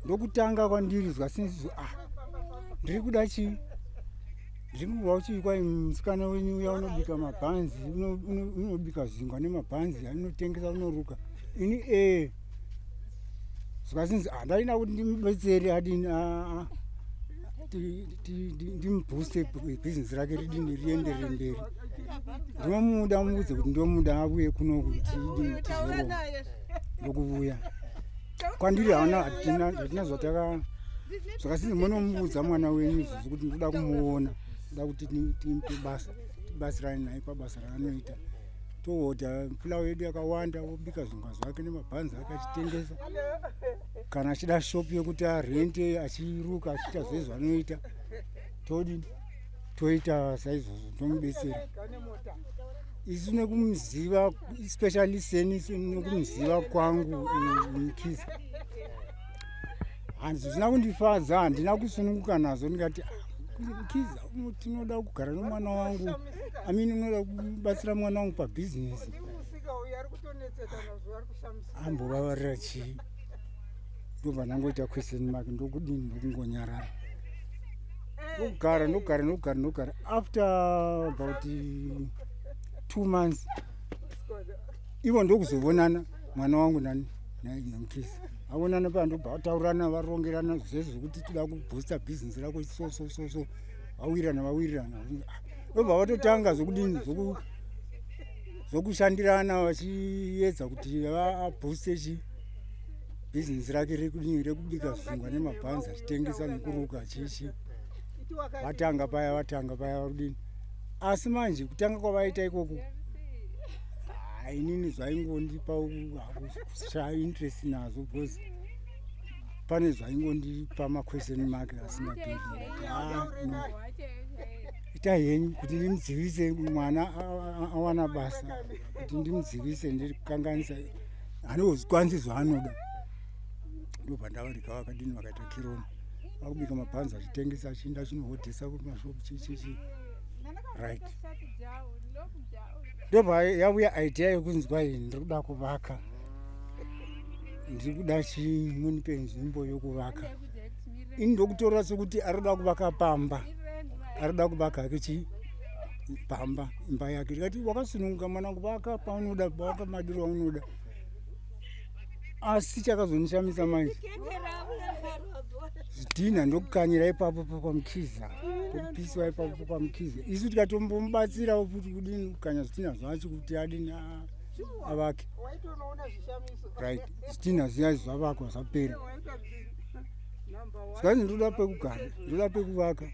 E: ndokutanga kwandiri zvasinzi, ah, ndiri kuda chii, ndiri kubva uchii, kwai musikana wenyu uya unobika mabhanzi, unobika zvingwa nemabhanzi, anotengesa, unoruka. Ini ee, zvikasinzi, ah, ndaida kuti ndimubetsere, adini, ndimubooste bhizinesi rake ridini, rienderere mberi. Ndinomuda, muudze kuti ndomuda avuye kuno kuti tidini, tizoronga. Ndokuvuya kwandiri, haana, hatina zvataka zvakasinzi. Munomuudza mwana wenyu izvozvo kuti ndoda kumuona, ndoda kuti timupe basa, tibatsirane naye pabasa raanoita. Tohodha flour yedu yakawanda, obika zvingwa zvake nemabhanzi ake achitengesa. Kana achida shopu yekuti arente, achiruka, achiita zvese zvanoita, todini, toita saizvozvo, tomubetsera isu nekumuziva, especially seni nekumuziva kwangu Mukiza. Hazvina kundifadza, handina kusununguka nazvo. Ndikati, "Ah, Mukiza tinoda kugara nomwana wangu, I mean, unoda kubatsira mwana wangu pabhizinesi, ambovavarira chii?" Ndobva ndangoita question mark, ndokudini, ndokungonyarara, ndokugara, ndokugara, ndokugara, ndokugara. After about 2 months ivo ndokuzovonana, mwana wangu nani naMukisi aonana paya, ndobva vataurirana, varongerana zvese zvekuti toda kuboosta bhizinesi rako, so so so so. Vawirirana, vawirirana, ndobva vatotanga zvokudini, zvokushandirana, vachiedza kuti vabooste chi bhizinesi rake rekudini, rekubika zvingwa nemabhanzi achitengesa nekuruka chichi. Vatanga paya, vatanga paya vakudini. Asi manje kutanga kwavaita ikoko, inini zvaingondipa kushaya interest nazvo, because pane zvaingondipa maquestion mark asingaperi. Ah, no, itai henyu kuti ndimudzivise mwana awana basa, kuti ndimudzivise ndiri kukanganisa hanozvikwanisi zvaanoda. Ndobva ndavarega vakadini, vakaita kironi, vakubika mabhanzi achitengesa, achienda achinohodhesa kumashopu, chichichi, right. Ndobva yauya idea yekunzwa iyi, ndiri kuda kuvaka, ndiri kuda chimunipe nzvimbo yokuvaka. Ini ndokutora sekuti ari kuda kuvaka pamba, ari kuda kuvaka hake chi pamba, imba yake. Ndikati, wakasununguka mwanangu, vaka paunoda, vaka madiro aunoda. Asi chakazondishamisa manje, zvidhina ndokukanyira ipapo pamukiza, ndokupisiwa ipapo pamukiza. Isu tikatombomubatsirawo futi kudini, kukanya zvidhina zvacho kuti adini, avake, right. Zvidhina zviya zvavakwa, zvapera. Zvikanzi, ndoda pekugara, ndoda pekuvaka.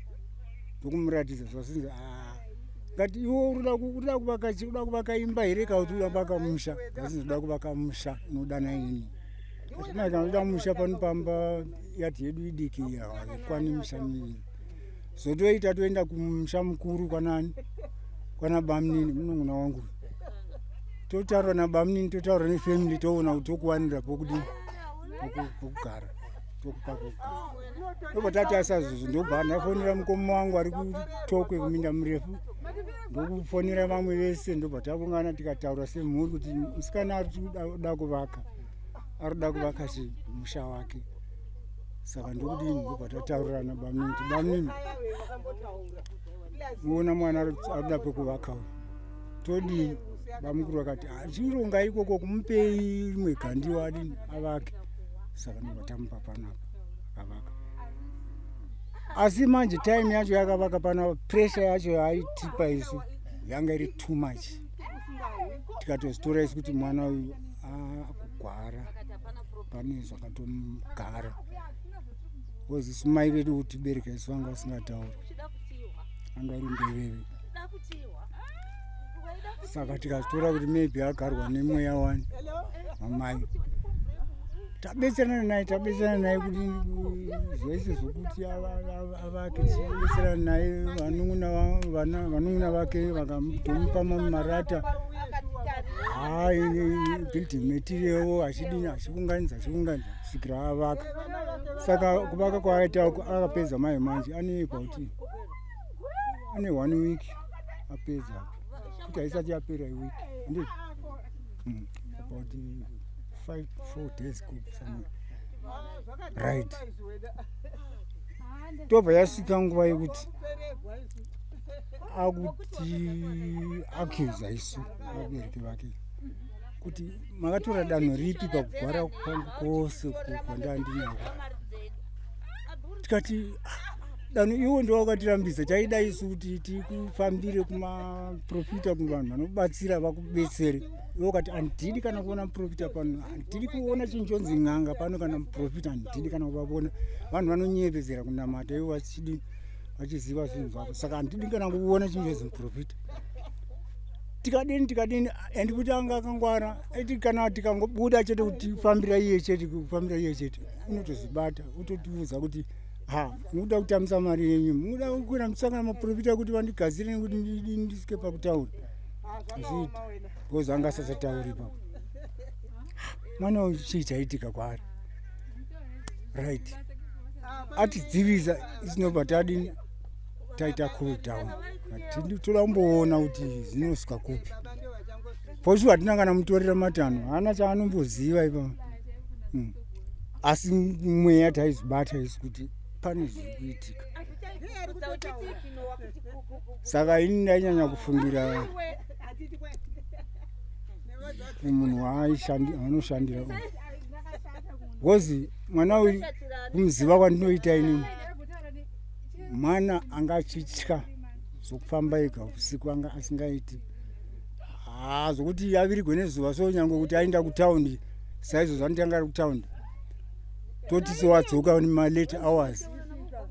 E: Ndokumuratidza zvasinzi, ngati iwe unoda kuvaka chi, uda kuvaka imba here kana kuti uda kuvaka musha? Zvasinzi, ndoda kuvaka musha unodana ini. Mai, kana uda musha pano pamba, yadhi yedu idiki, haikwani misha miviri. Zotoita toenda kumusha mukuru kwanani, kwana bamunini, munun'una wangu. Totaura nabamunini, totaura nefamily, toona kuti tokuwanira pokudini, pokugara, tokupa pokugara. Ndobva tatarisa izvozvo, ndobva ndafonera mukoma wangu ari kuTokwe kuminda murefu, ndokufonera vamwe vese, ndobva taungana tikataura semhuri kuti musikana ari kuda kuvaka, ari kuda kuvaka musha wake. Saka ndokudini, ndobva tataurirana bamunini kuti bamunini, muona mwana ari kuda pekuvaka uyu, todini? Bamukuru vakati achironga ikoko, kumupei rimwe gandiwa adini, avake. Saka ndobva tamupa panapa, akavaka. Asi manje time yacho yakavaka panapa, pressure yacho yaaitipa isu yanga iri too much. Tikatozitora isu kuti mwana uyu akugwara, pane zvakatomugara, because isu mai vedu kutibereka isu vanga vasingatauri, anga iri mbeveve. Saka tikazitora kuti maybe agarwa nemweya wani mamai. Tabetserana naye, tabetserana naye kuti zvese zvokuti avake, tichibetserana naye. Vanun'una vake vakatomupa marata, hai, building material, achidini, achiunganidza, achiunganidza kusvikira avaka. Saka kuvaka kwaaita akapedza mai manje ane about, ane one week apedza, kuti haisati yapera iweek, handizvo? About 5, 4 days somewhere, right? Tobva yasvika nguva yekuti akuti accusa isu vabereki vake kuti makatora danho ripi pakugwara kwangu kwose kwandandinako. Tikati, "Ah, danho iwo ndo wakatirambisa. Taida isu kuti tikufambire kumaprofita, kuvanhu vanobatsira vakubetsere. Iwo ukati handidi kana kuona muprofita pano, handidi kuona chinhu chonzi n'anga pano kana muprofita, handidi kana kuvavona. Vanhu vanonyepedzera kunamata ivo vachidi vachiziva zvinhu zvavo, saka handidi kana kuona chinhu chonzi muprofita." Tikadini, tikadini, and kuti anga akangwara, iti kana tikangobuda chete kuti tifambira iye chete, kufambira iye chete, unotozvibata, utotiudza kuti, "Ha, mukuda kutambisa mari yenyu, mukuda kukwira musangana maprofita kuti vandigadzire nekuti ndisvike pakutaura." Zviiti because anga asasatauri ipapo. Mwana uyu chii chaitika kwaari? Right, atidzivisa, isinobva tadini, taita cool down. Toda kumboona kuti zvinosvika kupi. For sure hatina kana mutorera matanho, haana chaanomboziva ipapo. Asi mweya taizvibata isu kuti pane zviri kuitika. Saka ini ndainyanya kufungira kumunhu waanoshandira uyu, because mwana uyu, kumuziva kwandinoita inini, mwana anga achitya zvokufamba ega usiku, anga asingaiti ha zvokuti avirigwe nezuva. So nyange kuti aenda kutaundi saizvozvo, anotanga ari kutaundi, toti sowadzoka malate hours,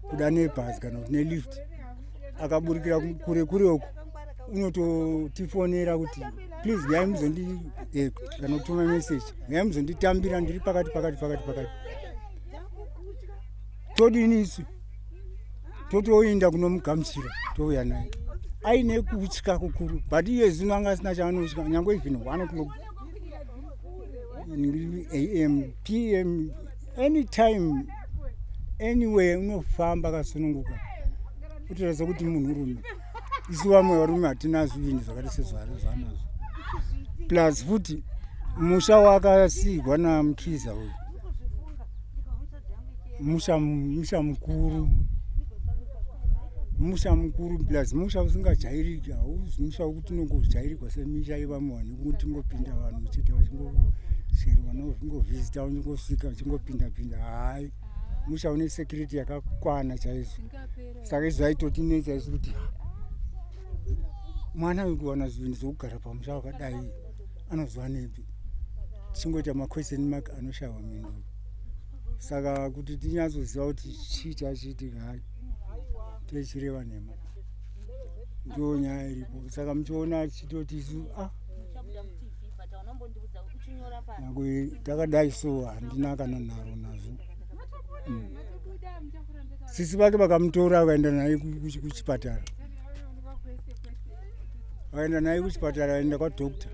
E: kuda nebhazi kana kuti nelift, akaburikira kure kure uko, unototifonera kuti, "Please uyai muzondi," kana kutuma message, "Uyai muzonditambira, ndiri pakati pakati pakati pakati." Todini isu? Totoinda kunomugamuchira, touya naye aine kutya kukuru. But iye zvino anga asina chaanotya, nyange even 1 o'clock am, pm, anytime, anywhere, unofamba akasununguka, kutoratidza kuti munhurume. Isu vamwe varume hatina zvinhu zvakaita sezvaanazvo. Plus futi musha wakasiyirwa naMukiza uyu musha, musha mukuru, musha mukuru, plus musha usingajairiki. Hauzi musha wekuti unongojairikwa semisha yevamwe vanhu, yekuti tingopinda vanhu chete vachingoseri, vanongovhizita, vachingosvika, vachingopinda pinda. Hai, musha une security yakakwana chaizvo. Saka izvo aitotinetsa isu kuti mwana uyu kuwana zvinhu zvokugara pamusha wakadai anozwa nepi? Tichingoita maquestion mark anoshayiwa mhinduro. Saka kuti tinyatsoziva kuti chii chachiitika, hai, techireva nhema. Ndo nyaya iripo. Saka muchiona tichitoti isu, ah, nyangwe takadai so, handina kana nharo nazvo. Sisi vake vakamutora, vakaenda naye kuchipatara, vakaenda naye kuchipatara, vaenda kwadoctor.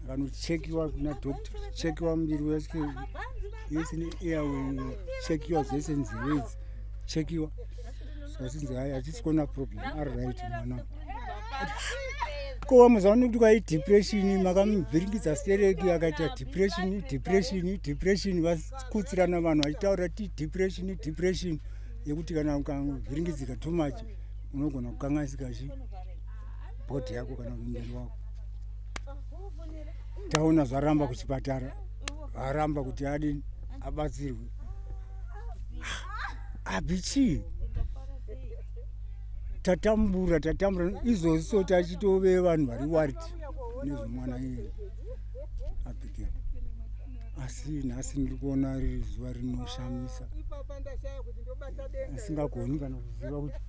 E: Akanochekiwa kuna doctor, chekiwa muviri wese yese neairway, chekiwa zvese, nzeve idzi chekiwa, zvasinzi hai, hatisi kuona problem, ari right mwana. Ko wamuziva nekuti kwai depression makamubhiringidza stereki, akaita depression, depression, depression. Vakutsirana vanhu vachitaura ti depression, depression yekuti kana ukavhiringidzika too much unogona kukanganisika chi body yako kana muviri wako. Taona zvaramba kuchipatara, varamba kuti adini, abatsirwe. Abhichii, tatambura, tatambura izvozvi, so tachitove vanhu vari worried nezvemwana iyeye Abigail. Asi nhasi ndiri kuona riri zuva rinoshamisa, asingagoni kana kuziva kuti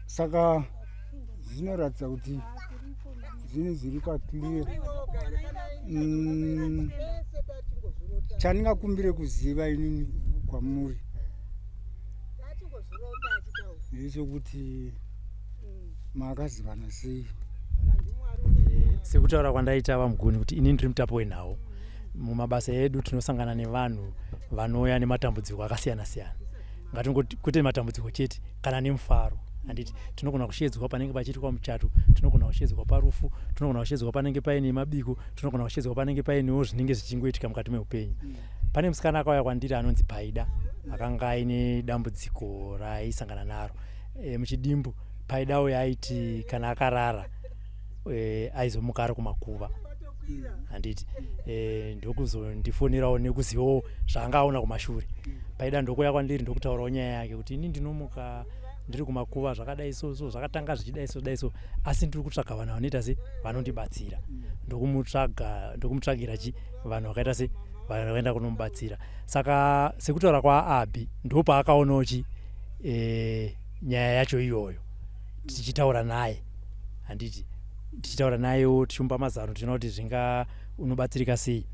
E: saka zvinoratidza kuti zvinhu zviri paclear. Chandingakumbire kuziva inini kwamuri ndechekuti makazivana sei?
A: Sekutaura kwandaita, VaMuguni, kuti ini ndiri mutapo wenhau. Mumabasa edu tinosangana nevanhu vanouya nematambudziko akasiyana siyana, ngatingoti kwete matambudziko chete, kana nemufaro, handiti? Tinogona kushedzwa panenge pachiitwa muchato, tinogona kushedzwa parufu, tinogona kushedzwa panenge paine mabiko, tinogona kushedzwa panenge painewo zvinenge zvichingoitika mukati meupenyu. Pane musikana akauya kwandiri anonzi Paida, akanga aine dambudziko raaisangana naro. Muchidimbu, Paida uyo aiti kana akarara aizomuka ari kumakuva, handiti? Ndokuzondifonerawo nekuzivawo zvaanga aona kumashure. Paida ndokuuya kwandiri, ndokutaurawo nyaya yake kuti ini ndinomuka ndiri kumakuva, zvakadai so so, zvakatanga zvichidai so dai so, asi ndiri kutsvaga vanhu vanoita se vanondibatsira. Ndokumutsvaga, ndokumutsvagira chi vanhu vakaita se vanhu vakaenda kunomubatsira. Saka sekutaura kwaAbhi, ndopaakaonawo chi nyaya yacho iyoyo tichitaura naye, handiti? Tichitaura nayewo, tichimupa mazano, tichiona kuti zvinga unobatsirika sei.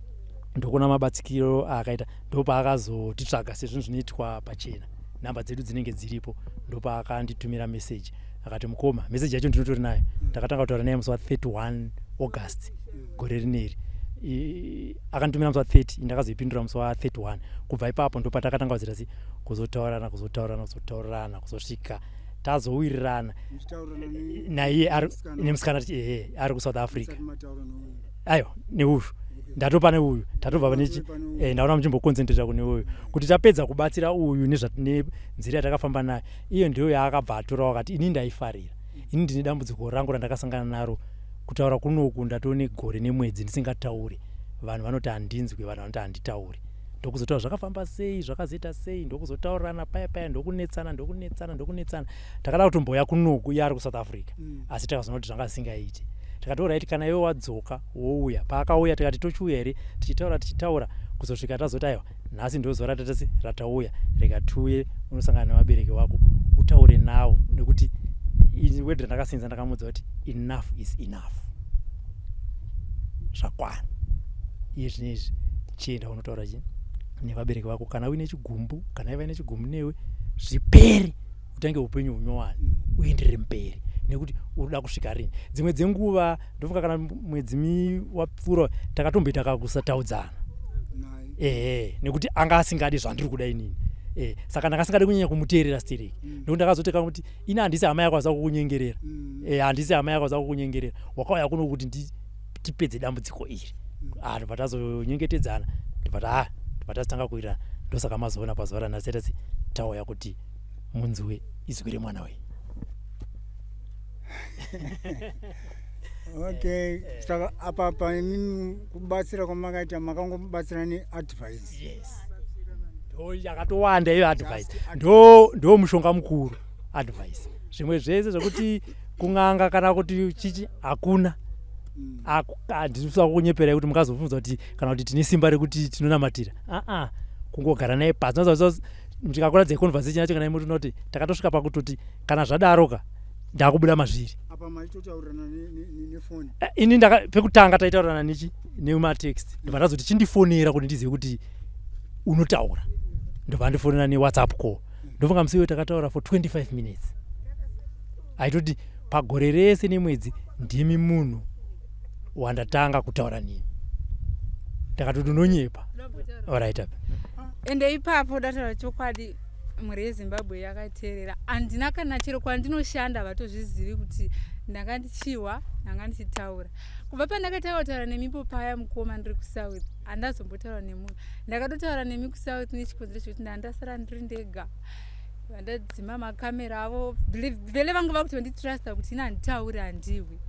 A: Ndokuona mabatsikiro aakaita, ndopaakazotitsvaga. Sezvinhu zvinoitwa pachena, nhamba dzedu dzinenge dziripo. Ndopaakanditumira meseji akati, "Mukoma," meseji yacho ndinotori nayo. Ndakatanga kutaura naye musi wa31 August gore rineri. Akanditumira musi wa30, ndakazoipindura musi wa31. Kubva ipapo ndopatakatanga kuzoita sei, kuzotaurana, kuzotaurana, kuzotaurirana, kuzosvika tazowirirana naiye nemusikana, ehe, ari kuSouth Africa. Aiwa, neuyu ndatopa, neuyu tatobva panechi ndaona muchimboconcentrata kune uyu, kuti tapedza kubatsira uyu nenzira yatakafamba nayo. Iyo ndiyo yaakabva atora, wakati, "Ini ndaifarira, ini ndine dambudziko rangu randakasangana naro. Kutaura kunoku ndatone gore nemwedzi ndisingatauri. Vanhu vanoti handinzwi, vanhu vanoti handitauri." Ndokuzotaura zvakafamba sei, zvakazoita sei, ndokuzotaurirana paya paya, ndokunetsana, ndokunetsana, ndokunetsana. Takada kutomboya kunoku, iye ari kuSouth Africa. Asi takazoona kuti zvanga zvisingaiti. Tikati, "Alright, kana iwe wadzoka wouya." Paakauya tikati, "Tochiuya here?" Tichitaura, tichitaura, kuzosvika tazoti, "Aiwa, nhasi ndozuva ratatasi ratauya, rega tiuye unosangana nevabereki vako, utaure navo," nekuti word randakasenza, ndakamudza kuti enough is enough, zvakwana. Iye zvinezvi chienda unotaura chi nevabereki vako, kana uine chigumbu, kana iva nechigumbu newe, zvipere, utange upenyu hunyowani, uenderere mberi, nekuti urikuda kusvika rini? Dzimwe dzenguva ndofunga kana mwedzi wapfuura takatomboita kakusataudzana, ehe, nekuti anga asingadi zvandiri kuda inini. Saka ndakasingadi kunyanya kumuteerera stereki, nekuti ndakazoteka kuti ini handisi hama yako aza kukunyengerera. Handisi hama yako aza kukunyengerera. Wakauya kuno kuti tipedze dambudziko iri. Ah, ndobva tazonyengetedzana, ndobva tazotanga kuwirirana. Ndosaka mazoona pazuva ranhasi taita tauya kuti munzwe izwi remwana wenyu.
E: Okay, saka apa paimimi kubatsira kwamakaita, makangomubatsira neadvice?
A: Yes, ndo yakatowanda iyo advice, ndo mushonga mukuru, advice. Zvimwe zvese zvekuti kun'anga kana kuti chichi hakuna. Handisisa kunyeperai kuti mukazobvunza kuti kana kuti tine simba rekuti tinonamatira. Aa, kungogara naye pasi, ndikakuratidza conversation yacho, kana imwe tinoti takatosvika pakutoti kana zvadaroka ndakubuda mazviri.
E: Apa maitotaurirana nefoni?
A: Ini pekutanga taitaurirana nechi nematext, ndobva ndazoti chindifonera kuti ndizive kuti unotaura. Ndobva ndifonera newhatsApp call. Ndofunga musi iwoyo takataura for 25 minutes. Aitoti Pagore rese nemwedzi ndimi munhu wandatanga kutaura nemi. Ndakatoti unonyepa. Alright apa.
C: Ende ipapo ndataura chokwadi, mhuri yeZimbabwe yakateerera. Handina kana chero kwandinoshanda vatozvizivi kuti ndanga ndichihwa, ndanga ndichitaura. Kubva pandakatanga kutaura nemipo paya mukoma ndiri kuSouth, handazombotaura nemunhu. Ndakatotaura nemi kuSouth nechikonzero chekuti ndandasara ndiri ndega. Vandadzima makamera avo, vele vanga vakutonditrasta kuti ini handitauri, handihwi.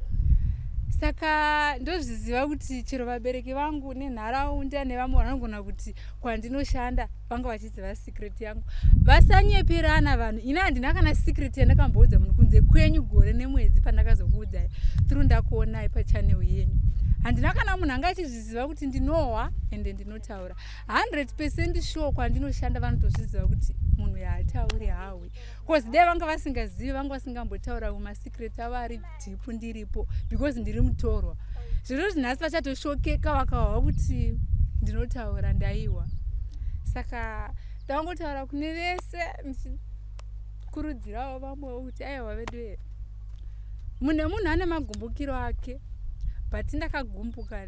C: Saka ndozviziva kuti chero vabereki vangu nenharaunda nevamwe vanogona kuti kwandinoshanda vanga vachiziva secret yangu. Vasanyeperana vanhu, ini handina kana secret yandakamboudza munhu kunze kwenyu gore nemwedzi pandakazokuudzai through ndakuonai pachannel yenyu. Handina kana munhu anga achizviziva kuti ndinohwa ende ndinotaura. 100% sure kwandinoshanda vanotozviziva kuti munhu yaatauri hawi, cause dai vanga vasingazivi vanga vasingambotaura masecret avo ari deep ndiripo, because ndiri mutorwa. Zviro zvinhasi vachatoshokeka vakahwa kuti ndinotaura ndaiwa. Saka ndangotaura kune vese ndichikurudzirawo vamwewo kuti aiwa vedu, munhu nemunhu ane magumbukiro ake, but ndakagumbuka,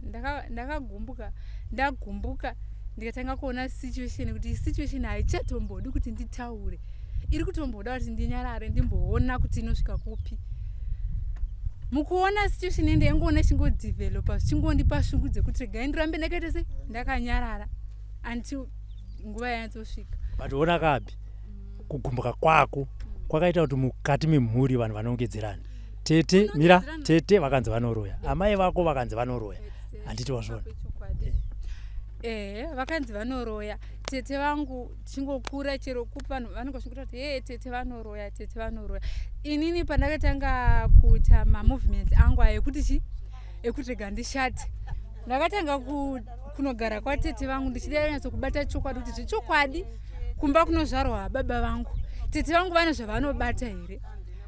C: ndakagumbuka, ndagumbuka ndikatanga kuona situation kuti situation haichatombodi kuti nditaure, iri kutomboda kuti ndinyarare ndimboona kuti inosvika kupi. Mukuona situation ende yangoona ichingodevelopa, zvichingondipa shungu dzekuti regai ndirambe ndakaita sei, ndakanyarara until nguva yanyatsosvika.
A: But ona kabi, kugumbuka kwako kwakaita kuti mukati memhuri vanhu vanongedzerana. Tete mira, tete vakanzi vanoroya, amai vako vakanzi vanoroya, handiti wazvona?
C: Ehe, vakanzi vanoroya tete vangu. Tichingokura chero kupi vanhu vanenge vachingota kuti he, tete vanoroya, tete vanoroya. Inini pandakatanga kuita mamovements angu ayo ekuti chi ekuti rega ndishate, ndakatanga kunogara kwatete vangu ndichida nyatso chokwadi kuti zvechokwadi kumba kunozvarwa baba vangu, tete vangu vane zvavanobata here.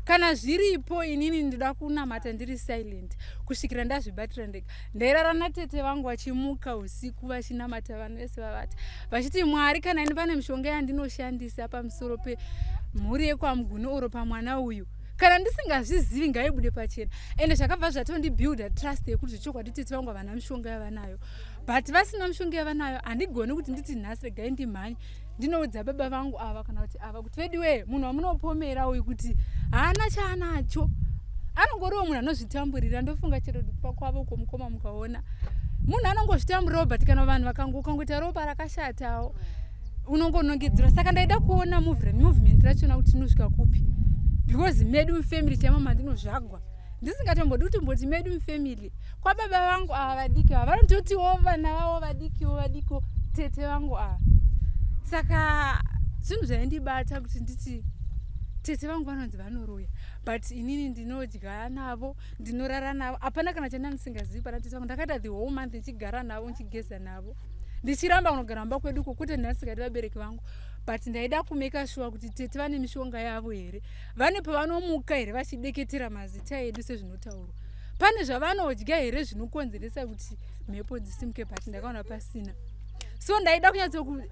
C: Kana zviripo, inini ndoda kunamata ndiri silent kusvikira ndazvibatira ndega. Ndairara natete vangu vachimuka usiku vachinamata vanhu vese vavata, vachiti, "Mwari, kana ini pane mishonga yandinoshandisa pamusoro pemhuri yekwaMuguni oro pamwana uyu, kana ndisingazvizivi, ngaibude pachena." Ende zvakabva zvatondibuilda trust yekuti zvechokwadi tete vangu havana mishonga yavanayo. But vasina mishonga yavanayo, handigoni kuti nditi nhasi regai ndimhanye ndinoudza baba vangu ava kana kuti ava kuti vediwe, munhu wamunopomera uyu kuti haana chaanacho, anongoriwo munhu anozvitamburira. Ndofunga chero kupa kwavo kwomukoma mukaona munhu anongozvitamburirawo, but kana vanhu vakangoita ropa rakashatawo unongonongedzera. Saka ndaida kuona movement rachona kuti inosvika kupi, because medu mufamily chaimo mandinozvagwa, ndisingatombodi kutomboti medu mufamily, kwababa vangu ava vadiki ava vanototiwo vana vavo vadikiwo vadikiwo tete vangu ava. Saka zvinhu zvaindibata kuti nditi tete vangu vanonzi vanoroya, but inini ndinodya navo, ndinorara navo, hapana kana chandanga ndisingazivi pana tete vangu. Ndakaita the whole month ndichigara navo, ndichigeza navo, ndichiramba kunogara mumba kwedu uko kwete ndasingadi vabereki vangu, but ndaida kumake sure kuti tete vane mishonga yavo here, vane pavanomuka here vachideketera mazita edu sezvinotaurwa, pane zvavanodya here zvinokonzeresa kuti mhepo dzisimuke, but ndakaona pasina. So ndaida kunyatsoku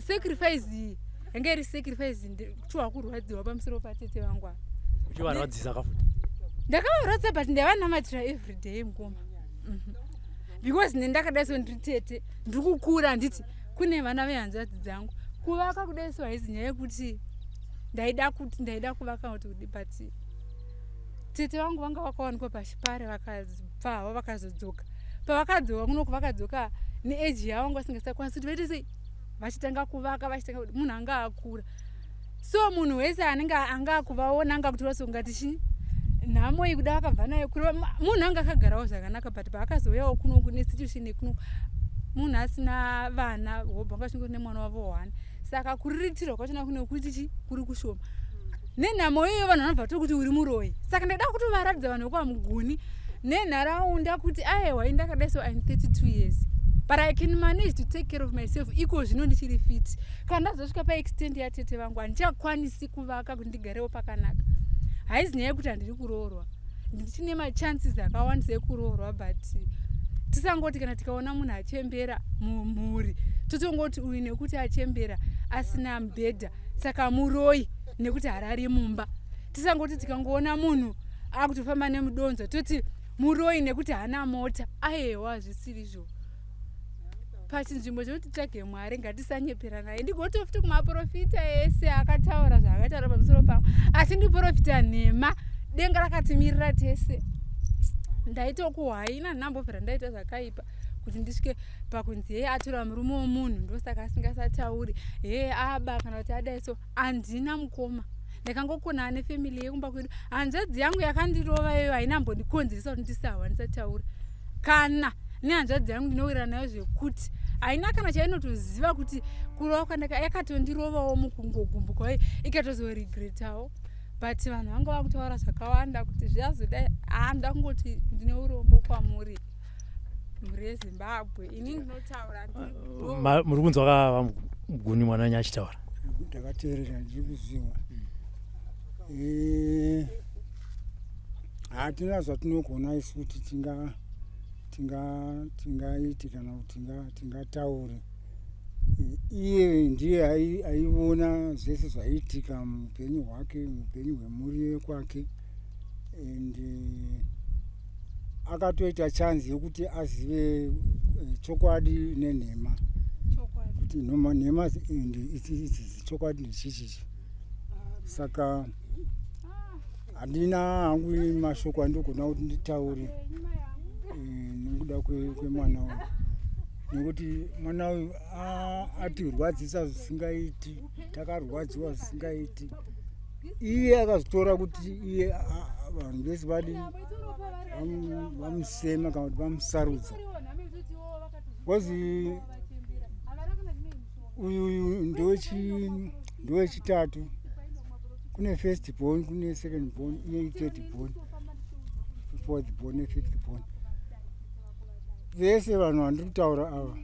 C: sacrifice iyi yanga iri sacrifice chiwa kurwadziwa pamusoro patete vangu ava.
A: Uchivarwadzisa kafuti?
C: Ndakavarwadza, but ndaivanamatira everyday mukoma. Because nendakadai so ndiri tete, ndiri kukura, handiti kune vana vehanzvadzi dzangu. Kuvaka kudai so haizi nyaya yekuti ndaida kuti ndaida kuvaka kuti kudi, but tete vangu vanga vakawanikwa pachipare, vakabva havo vakazodzoka. Pavakadzoka kunoku, vakadzoka neage yavo, vanga vasingasakwanisi kuti vaite sei, vachitanga kuvaka, vachitanga kuti munhu anga akura. So munhu wese anenge anga akuvaona anga kutora sokungati chii, nhamo iyi kuda vakabva nayo kureva munhu anga akagarawo zvakanaka, but paakazouyawo kunoku nesituation yekuno, munhu asina vana hobva anga achingori nemwana wavo one, saka kuriritirwa kwachona kune kuti chi kuri kushoma. Nenhamo iyoyo vanhu vanobva tokuti uri muroyi. Saka ndaida kutovaratidza vanhu vekwaMuguni nenharaunda kuti aiwa, indakadai so I'm 32 years, but I can manage to take care of myself iko zvino ndichiri fit. Kana ndazosvika paextent yatete vangu, handichakwanisi kuvaka kuti ndigarewo pakanaka. Haizi nyaya yekuti handiri kuroorwa, ndichine machances akawandisa ekuroorwa, but tisangoti kana tikaona munhu achembera mumhuri totongoti uyu nekuti achembera asina mubhedha saka muroi, nekuti harari mumba. Tisangoti tikangoona munhu akutofamba nemudonzvo toti muroyi nekuti haana mota. Ayewa, hazvisirizvo. Pachinzvimbo chekuti tsvage Mwari, ngatisanyepera naye. Ndigotofuti kumaprofita ese akataura zvaakataura pamusoro pangu, asi ndiprofita nhema. Denga rakatimirira tese. Ndaitokuhwaina, ndinambobvira ndaita zvakaipa kuti ndisvike pakunzi heye atora murume womunhu, ndosaka asingasatauri, heye aba kana kuti adai. So handina mukoma, ndakangokona nefamily yekumba kwedu. Hanzvadzi yangu yakandirova iyoyo haina mbondikonzeresa kuti ndisahwa, ndisataura. Kana nehanzvadzi yangu ndinowirana nayo zvekuti haina kana chainotoziva kuti kurova kwandaka yakatondirovawo mukungogumbuka, ikatozoregretawo. But vanhu vanga vakutaura zvakawanda kuti zvazodai. Handa kungoti ndine urombo kwamuri, mhuri yeZimbabwe. Ini ndinotaura.
A: Muri kunzwa kaVaMuguni, mwana wenyu achitaura?
E: Ndakateerera, ndiri kuziva. Hatina zvatinogona isu kuti tingaiti kana kuti tingataure. Iye ndiye aiona zvese zvaiitika muupenyu hwake, muupenyu hwemhuri yekwake, and akatoita chance yekuti azive chokwadi nenhema, kuti nhema idzi, chokwadi ndechichichi. Saka handina hangu mashoko andogona kuti nditaure nekuda kwemwana uyu, nekuti mwana uyu atirwadzisa zvisingaiti. Takarwadziwa zvisingaiti. Iye akazitora kuti iye vanhu vese vadi vamusema kana kuti vamusarudza, because uyu ndowechitatu. Kune first born, kune second born, iye third born, fourth born nefifth born. Vese vanhu vandiri kutaura ava,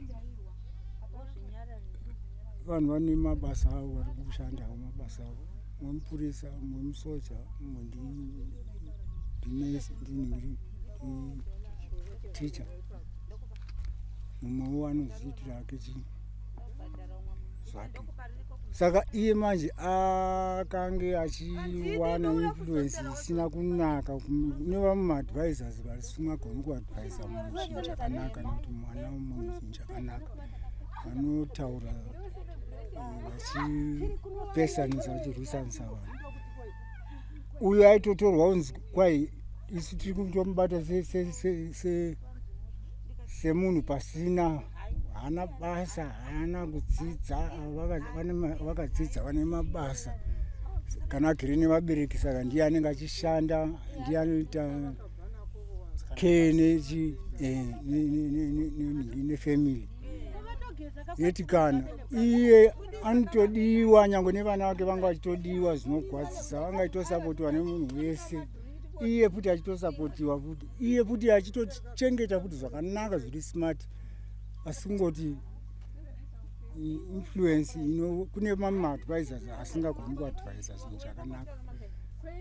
E: vanhu vane mabasa avo, vari kushandawo mabasa avo, mumwe mupurisa, mumwe musoja, mumwe ndinesi, nditicha, mumwewo anozviitira hake chii zvake. Saka iye manje akange achiwana influence isina kunaka kune vamwe maadvisors vasingagoni kuadvisa munhu zvinhu chakanaka, nekuti mwana wemunhu zvinhu chakanaka vanotaura vachipesanisa, vachirwisanisa vanhu. Uyo aitotorwa kunzi kwai isu tiri kutomubata semunhu pasina, haana basa, haana kudzidza. Vakadzidza vane mabasa kana agere nevabereki, saka ndiye anenge achishanda, ndiye anoita care nefamily yeti. Kana iye anotodiwa, nyange nevana vake vanga vachitodiwa zvinogwadzisa, vanga achitosapotiwa nemunhu wese, iye futi achitosapotiwa futi, iye futi achitochengeta futi zvakanaka, zviri smart. Asi kungoti influence ino kune mamwe maadvisors asingagoni kuadvisa zvinhu zvakanaka,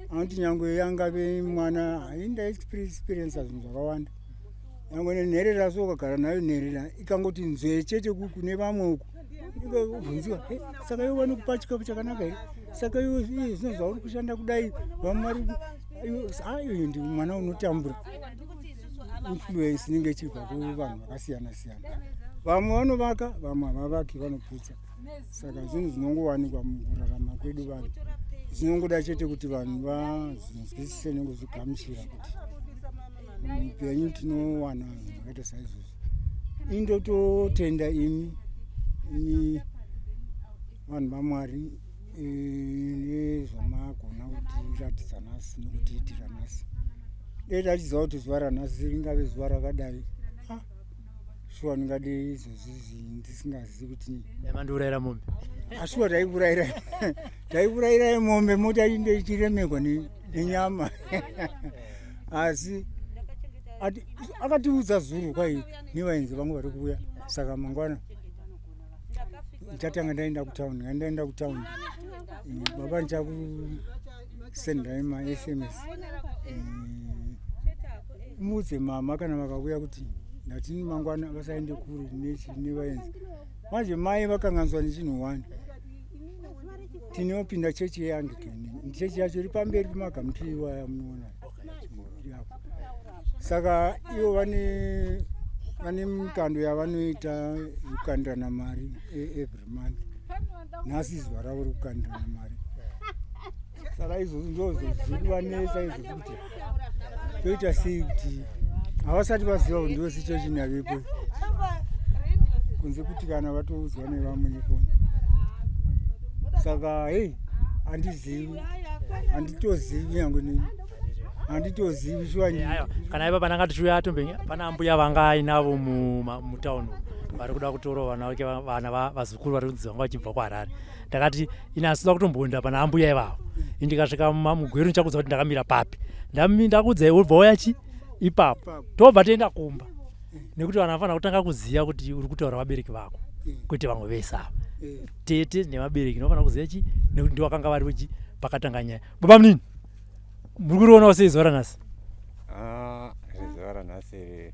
E: anoti nyange yangave mwana hainda experienca zvinhu zvakawanda, nyange nenherera. So ukagara nayo nherera, ikangoti nzvee chete kune vamwe uku, ubvunziwa, "Saka iwe vanokupa chikafu chakanaka here? Saka iwe zvino zvauri kushanda kudai, vamwe vari aiyo." Ndi mwana unotambura. Influence inenge ichibva kuvanhu vakasiyana siyana. Vamwe vanovaka, vamwe havavaki, vanoputsa. Saka zvinhu zvinongowanikwa mukurarama kwedu vanhu, zvinongoda chete kuti vanhu vazvinzwisise nekuzvigamuchira kuti muupenyu tinowana zvakaita saizvozvo. Indototenda imi vanhu vaMwari nezvamagona kutiratidza nhasi nekutiitira nhasi. Dai tachiziva kuti zuva ranhasi ringave zuva rakadai, shuwa ndingadi izvozvizvi ndisingazivi kuti
A: Mandiurayira mombe.
E: Ashuwa taivurayirai mombe, mota inde ichiremekwa nenyama. Asi akatiudza zuro kwai nevaenzi vangu vari kuuya, saka mangwana ndichatanga ndaenda kutauni. Ngandaenda kutauni, baba, ndichakusenderai maSMS. Muudze mama kana vakauya kuti ndati mangwana vasaende kure nevaenzi. Manje mai vakanganiswa nechinhu one. Tinopinda chechi yeAnglican, chechi yacho iri pamberi pemaGumtree iwaya munoona. Saka ivo vane vane mikando yavanoita yekukandirana mari every month. Nhasi izuva ravo rekukandirana mari. Saka izvozvo ndozvo zviri kuvanetsa izvozvo kuti toita sei kuti havasati vaziva kuti ndiyo situation yavepo kunze kuti kana vatoudzwa nevamwe nefoni. Saka hei, handizivi, handitozivi nyange neni handitozivi shuwa.
A: Aiwa, kana ipa pananga tichiuya tombe pana ambuya vanga ainavo mutauni vari kuda kutorawo vana vake, vana vazukuru vari kunzi vanga vachibva kuHarare. Ndakati ini asida kutomboenda pana ambuya ivavo. Ini ndikasvika muGweru ndichakudza kuti ndakamira papi. Ndakuudzai, wobva wauya chi ipapo, tobva toenda kumba, nekuti vanhu vanofanira kutanga kuziva kuti uri kutaura vabereki vako, kwete vamwe vese ava. Tete nevabereki ndinofanira kuziva chi nekuti ndivo vakanga varipo chi pakatanga nyaya. Baba munini, muri kurionawo sei zuva ranhasi?
F: Ah, iri zuva ranhasi iri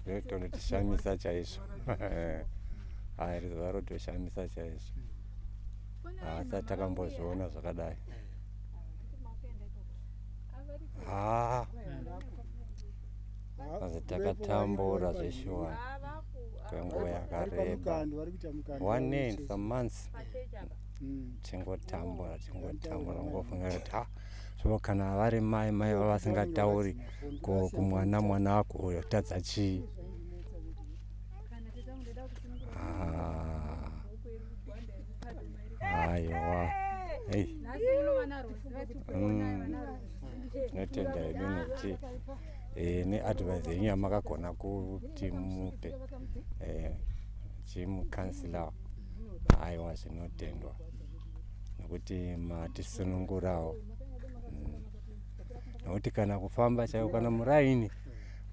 F: rinotonotishamisa chaizvo. Hai, iri zuva rotoshamisa chaizvo, haasati takambozviona zvakadai. Ha, azi takatambura zveshuwa kwenguva yakareba, one year and some months tingotambura, tingotambura, ngofunga kuti ha, so kana vari mai mai vavasingatauri kumwana, mwana wako uyo tadza chii? Ah. Aiwa, hey. Tinotenda hedu nekuti neadvice yenyu yamakagona kuti mupe chimucounsela. Aiwa, zvinotendwa nekuti matisunungurawo, Nekuti kana kufamba chaiko, kana muraini,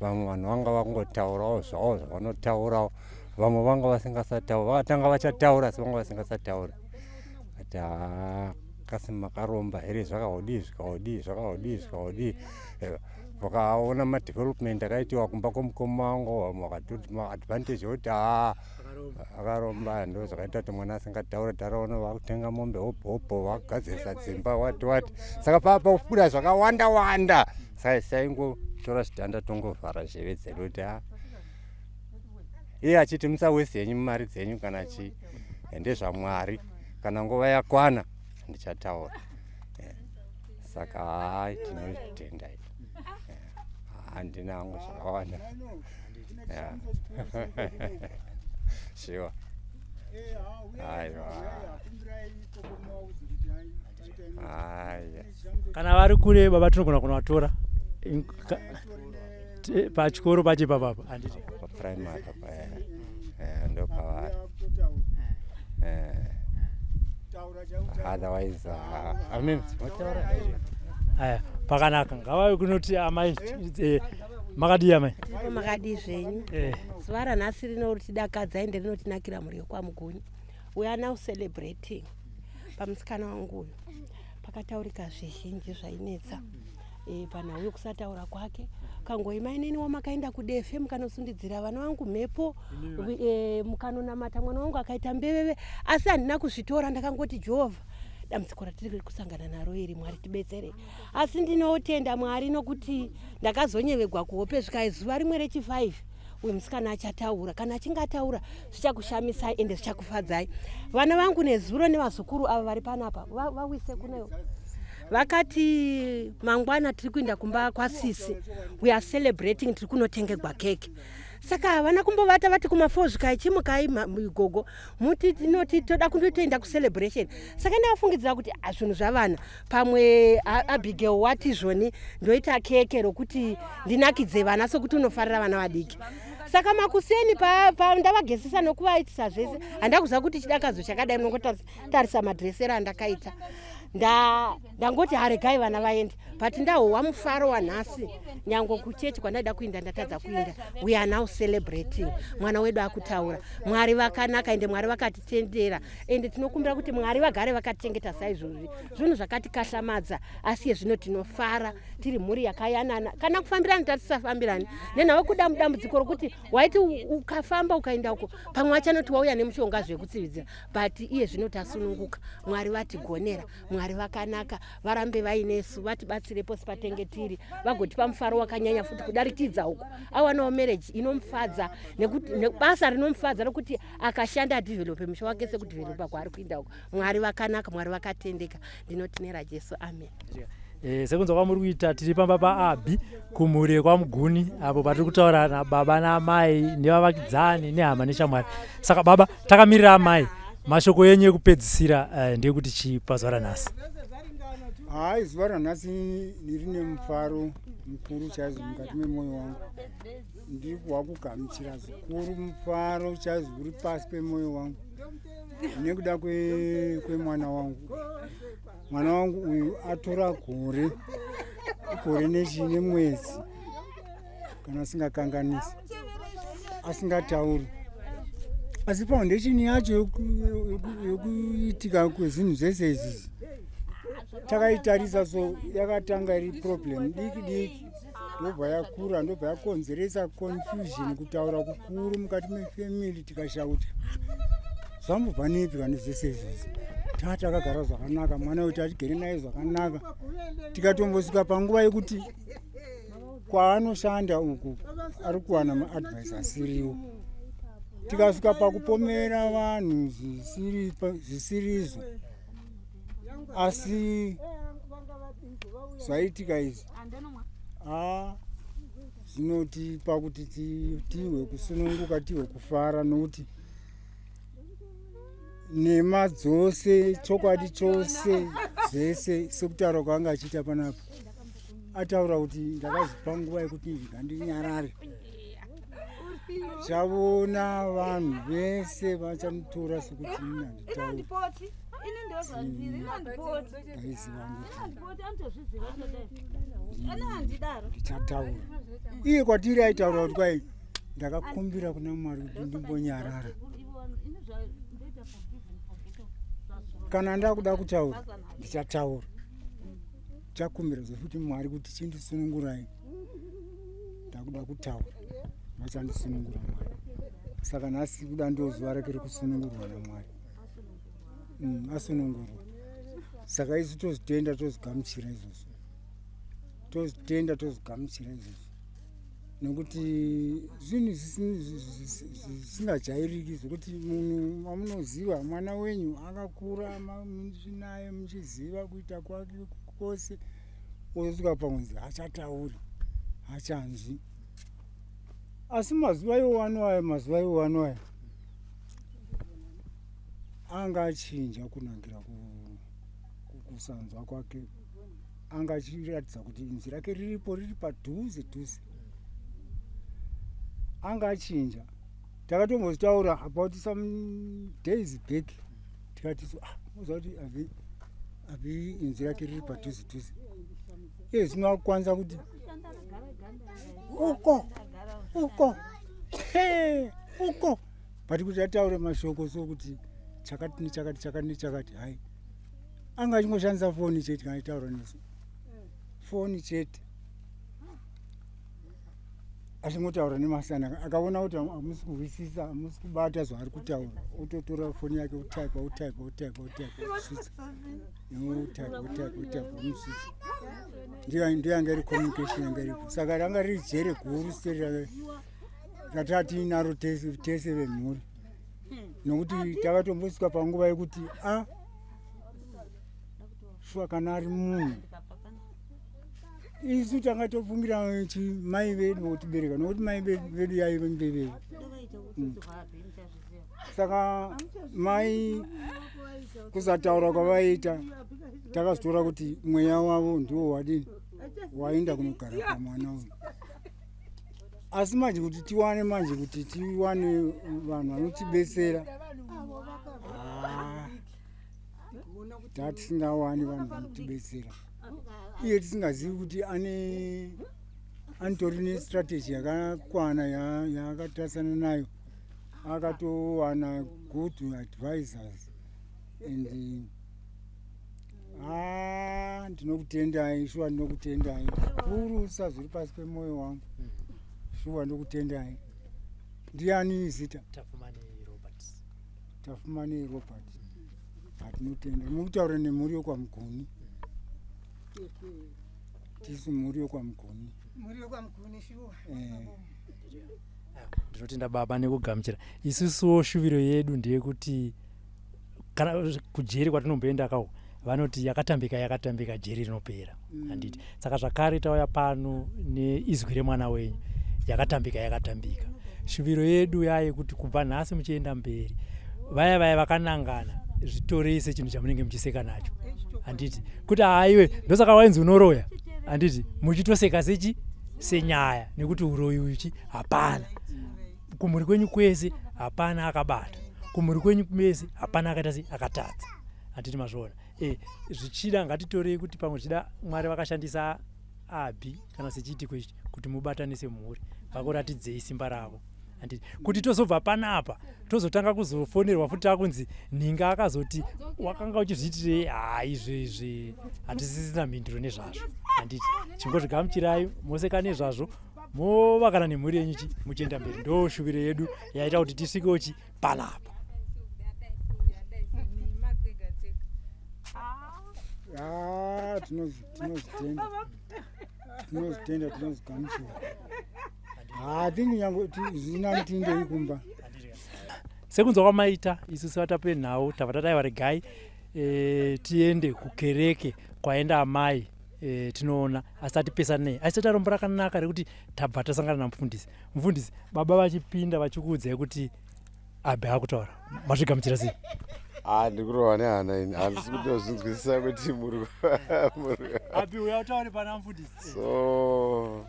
F: vamwe vanhu vanga vangotaurawo zvavo zvavanotaurawo, vamwe vanga vasingasataura, vakatanga vachataura asi vanga vasingasataura ati, "Haa, kasi makaromba here? Zvakaodii, zvikaodii, zvakaodii, zvikaodii?" Vakaona madevelopment akaitiwa kumba kwomukoma wangu, vamwe vakatoti maadvantage ekuti haa, akaromba, ndo zvakaita kuti mwana asingataura. Taraona vakutenga mombe hobhobo, vakugadzirisa dzimba, wati wati. Saka paa pakubuda zvakawanda wanda. Saka saingotora zvitanda tongovhara zheve dzedu kuti ha, iye achiti musawesi henyu mari dzenyu kana chii, ndezvaMwari, kana nguva yakwana ndichataura. Saka hai, tinotenda. Handina hangu zvakawanda. Sure, aiwa, aya.
A: Kana vari kure, baba, tinogona kunovatora pachikoro pacho ipapapa, handiti?
F: Paprimary apa, ndo pavari. Otherwise, I mean, motaura.
A: Aya, pakanaka, ngavave kunoti amai. Makadii amai?
G: Tiripo, makadii zvenyu? Zuva ranhasi rinotidakadza ende rinotinakira mhuri yekwaMugunyi. We are now celebrating pamusikana wangu uyu. Pakataurika zvizhinji zvainetsa panhau yokusataura kwake. Kangoima ineniwo makaenda kudefe mukanosundidzira vana vangu mhepo, mukanonamata mwana wangu akaita mbeveve, asi handina kuzvitora. Ndakangoti, "Jehovha, dambudziko ratiri kusangana naro iri, Mwari tibetsere." Asi ndinotenda Mwari nokuti ndakazonyevegwa kuhope svikai zuva rimwe rechi5, uyu musikana achataura. Kana achinge ataura, zvichakushamisai ende zvichakufadzai. Vana vangu nezuro nevazukuru ava vari panapa vawise kunewo vakati, "Mangwana tiri kuenda kumba kwasisi, we are celebrating, tiri kunotengegwa keke." Saka havana kumbovata, vati kuma4 svikai, "Chimukai gogo, muti tinoti toda kundotoenda kucelebration." Saka ndavafungidzira kuti, "Ah, zvinhu zvavana pamwe Abigail wati zvoni ndoita keke rokuti ndinakidze vana sokuti unofarira vana vadiki." Saka makuseni ndavagezesa nokuvaitisa zvese, handakuziva kuti chidakadzo chakadai. Munongotarisa madhresero andakaita. Ndangoti haregai vana vaende, but ndahowa mufaro wanhasi. Nyange kuchechi kwandaida kuinda ndatadza kuinda. We are now celebrating, mwana wedu akutaura. Mwari vakanaka ende Mwari vakatitendera, ende tinokumbira kuti Mwari vagare vakatichengeta saizvozvi. Zvinhu zvakatikahlamadza, asi yezvino tinofara tiri mhuri yakayanana. Kana kufambirani tatisafambirani nenhau kuda dambudziko rokuti waiti ukafamba ukaenda uko, pamwe achanoti wauya nemushonga zvekutsividzira, but iye zvino tasununguka. Mwari vatigonera. Mwari. Mwari vakanaka, varambe vainesu, vatibatsire pose patenge tiri, vagotipa mufaro wakanyanya futi kudarikidza uku. Awanawo marriage inomufadza nekuti nebasa rinomufadza rekuti akashanda adhivhelope musha wake sekudhivhelopa kwaari kuinda uku. Mwari vakanaka, Mwari vakatendeka. Ndinoti neraJesu, amen.
A: E, sekunzwa kwamuri kuita tiri pamba paabhi kumhuri yekwamuguni apo patiri kutaura nababa naamai nevavakidzani nehama neshamwari. Saka baba, takamirira amai, mashoko enyu ekupedzisira ndeyekuti chii pazuva ranhasi?
E: Hayi, zuva ranhasi rine mufaro mukuru chaizvo mukati memwoyo wangu. Ndiri kuwa kugamuchira zvikuru mufaro chaizvo uri pasi pemwoyo wangu nekuda kwemwana wangu. Mwana wangu uyu atora gore gore nemwedzi kana asingakanganisi, asingatauri, asi foundation yacho yokuitika kwezvinhu zvese izvi takaitarisa, so yakatanga iri problem diki diki, ndobva yakura, ndobva yakonzeresa confusion, kutaura kukuru mukati mefamily. Tikashauta zvambobva nepi kane zvese izvozvo. Taa takagara zvakanaka, mwana wetu atigere naye zvakanaka, tikatombosvika panguva yekuti kwaanoshanda uku ari kuwana maadvice asiriwo, tikasvika pakupomera vanhu zvisirizvo. Asi zvaitika izvi a zvinotipa kuti tihwe kusununguka, tihwe kufara, nokuti nema dzose, chokwadi chose, zvese sekutaura kwaanga achiita panapa. Ataura kuti ndakazvipa nguva yekuti ngandinyarare, chavona vanhu vese vachanitora sekuti ini handitauri. Ndaiziva kuti ndichataura. Iye kwatiri aitaura kuti kwai ndakakumbira kuna Mwari kuti ndimbonyarara, kana ndakuda kutaura ndichataura. Chakumbira zvefuti Mwari kuti chindisunungurai, ndakuda kutaura, vachandisunungura Mwari. Saka nhasi kuda ndo zuva rake rekusunungurwa naMwari. Asunungurwa. Saka isu tozvitenda, tozvigamuchira izvozvo, tozvitenda, tozvigamuchira izvozvo, nekuti zvinhu zvisingajairiki zvokuti munhu wamunoziva, mwana wenyu akakura naye, muchiziva kuita kwake kwose, ozosvika pakunzi hachatauri, hachanzwi. Asi mazuva iwo anoaya, mazuva iwo anoaya anga achinja kunangira kusanzwa kwake, anga achiratidza kuti inzwi rake riripo, riri padhuze dhuze, anga achinja. Takatombotaura about some days back, tikati so, ah, unoziva kuti avi inzwi rake riri padhuze dhuze. Iye zvino akukwanisa kuti uko uko, he uko, but kuti ataure mashoko so kuti chakati nechakati, chakati nechakati, hai, anga achingoshandisa foni chete. Kana achitaura nesu, foni chete, achingotaura nemasana. Akaona kuti hamusi kuhwisisa, hamusi kubata zvaari kutaura, ototora foni yake, otaipa, otaipa, otaipa, otaipa, osvitsa, otaipa, otaipa, otaipa, omusvitsa. Ndiyo yanga iri communication yanga iripo. Saka ranga riri jere guru seri ratati tese tese vemhuri, nokuti takatombosvika panguva yekuti a shuwa kana ari munhu, isu tanga tofungira mai vedu votibereka, nokuti mai vedu yaive mbeveve. Saka mai kusataura kwavaiita, takazotora kuti mweya wavo ndiwo wadini, waenda kunogara pamwana uyu. Asi manje kuti tiwane, manje kuti tiwane vanhu vanotibetsera, ah, tatisingawani vanhu vanotibetsera. Iye tisingazivi kuti ane anitori nestrategy yakakwana yaakatarisana nayo, akatowana good advisors and ah, ndinokutendai shuwa, ndinokutendai zvikurusa zviri pasi pemwoyo wangu. Shuwa ndokutendai. Ndiani zita?
A: Tafumani Robert.
E: Tafumani Robert. Hatinotenda mukutaura nemhuri yokwamugoni. Tisu mhuri yokwamugoni.
B: Mhuri yokwamugoni shuwa.
E: Eh.
A: Ndinotenda baba nekugamuchira. Isusuwo shuviro yedu ndeyekuti kana kujeri kwatinomboenda kawo vanoti yakatambika yakatambika jeri rinopera handiti. Saka zvakare tauya pano neizwi remwana wenyu yakatambika yakatambika. Shuviro yedu yayekuti kubva nhasi muchienda mberi vaya vaya vakanangana zvitorei sechinhu chamunenge muchiseka nacho handiti, kuti haiwe ndosaka wainzi unoroya handiti, muchitoseka sechi senyaya nekuti uroyi uchi hapana kumhuri kwenyu kwese hapana akabata kumhuri kwenyu kwese hapana akaita se akatadza handiti mazviona. Zvichida ngatitorei kuti pamwe zvichida Mwari vakashandisa Abhi kana sechiitiko ichi kuti mubatanise mhuri vakuratidzei simba ravo handiti, kuti tozobva panapa tozotanga kuzofonerwa futi takunzi nhinga akazoti wakanga uchizviitirei. Haa, izvi izvi hatisisina mhinduro nezvazvo handiti. Chingozvigamuchirai moseka nezvazvo movakana nemhuri yenyu chi muchienda mberi. Ndo shuviro yedu yaita kuti tisvikewo chi panapa.
E: Ah, tinozitenda tinozitenda tinozigamuchira. Hatingi nyange zvinani tindei kumba.
A: Sekunzwa kwamaita isu sevatapi venhau tabva tataiwa regai tiende kukereke kwaenda amai tinoona asi tatipesanei asi taita rombo rakanaka rekuti tabva tasangana namufundisi. Mufundisi, baba vachipinda vachikuudzai kuti Abhi akutaura, mazvigamuchira sei?
H: Ah, ndikurova nehana ini, handisi kutozvinzwisisa kuti muri
A: Abhi, uya utaure pana mufundisi.
H: So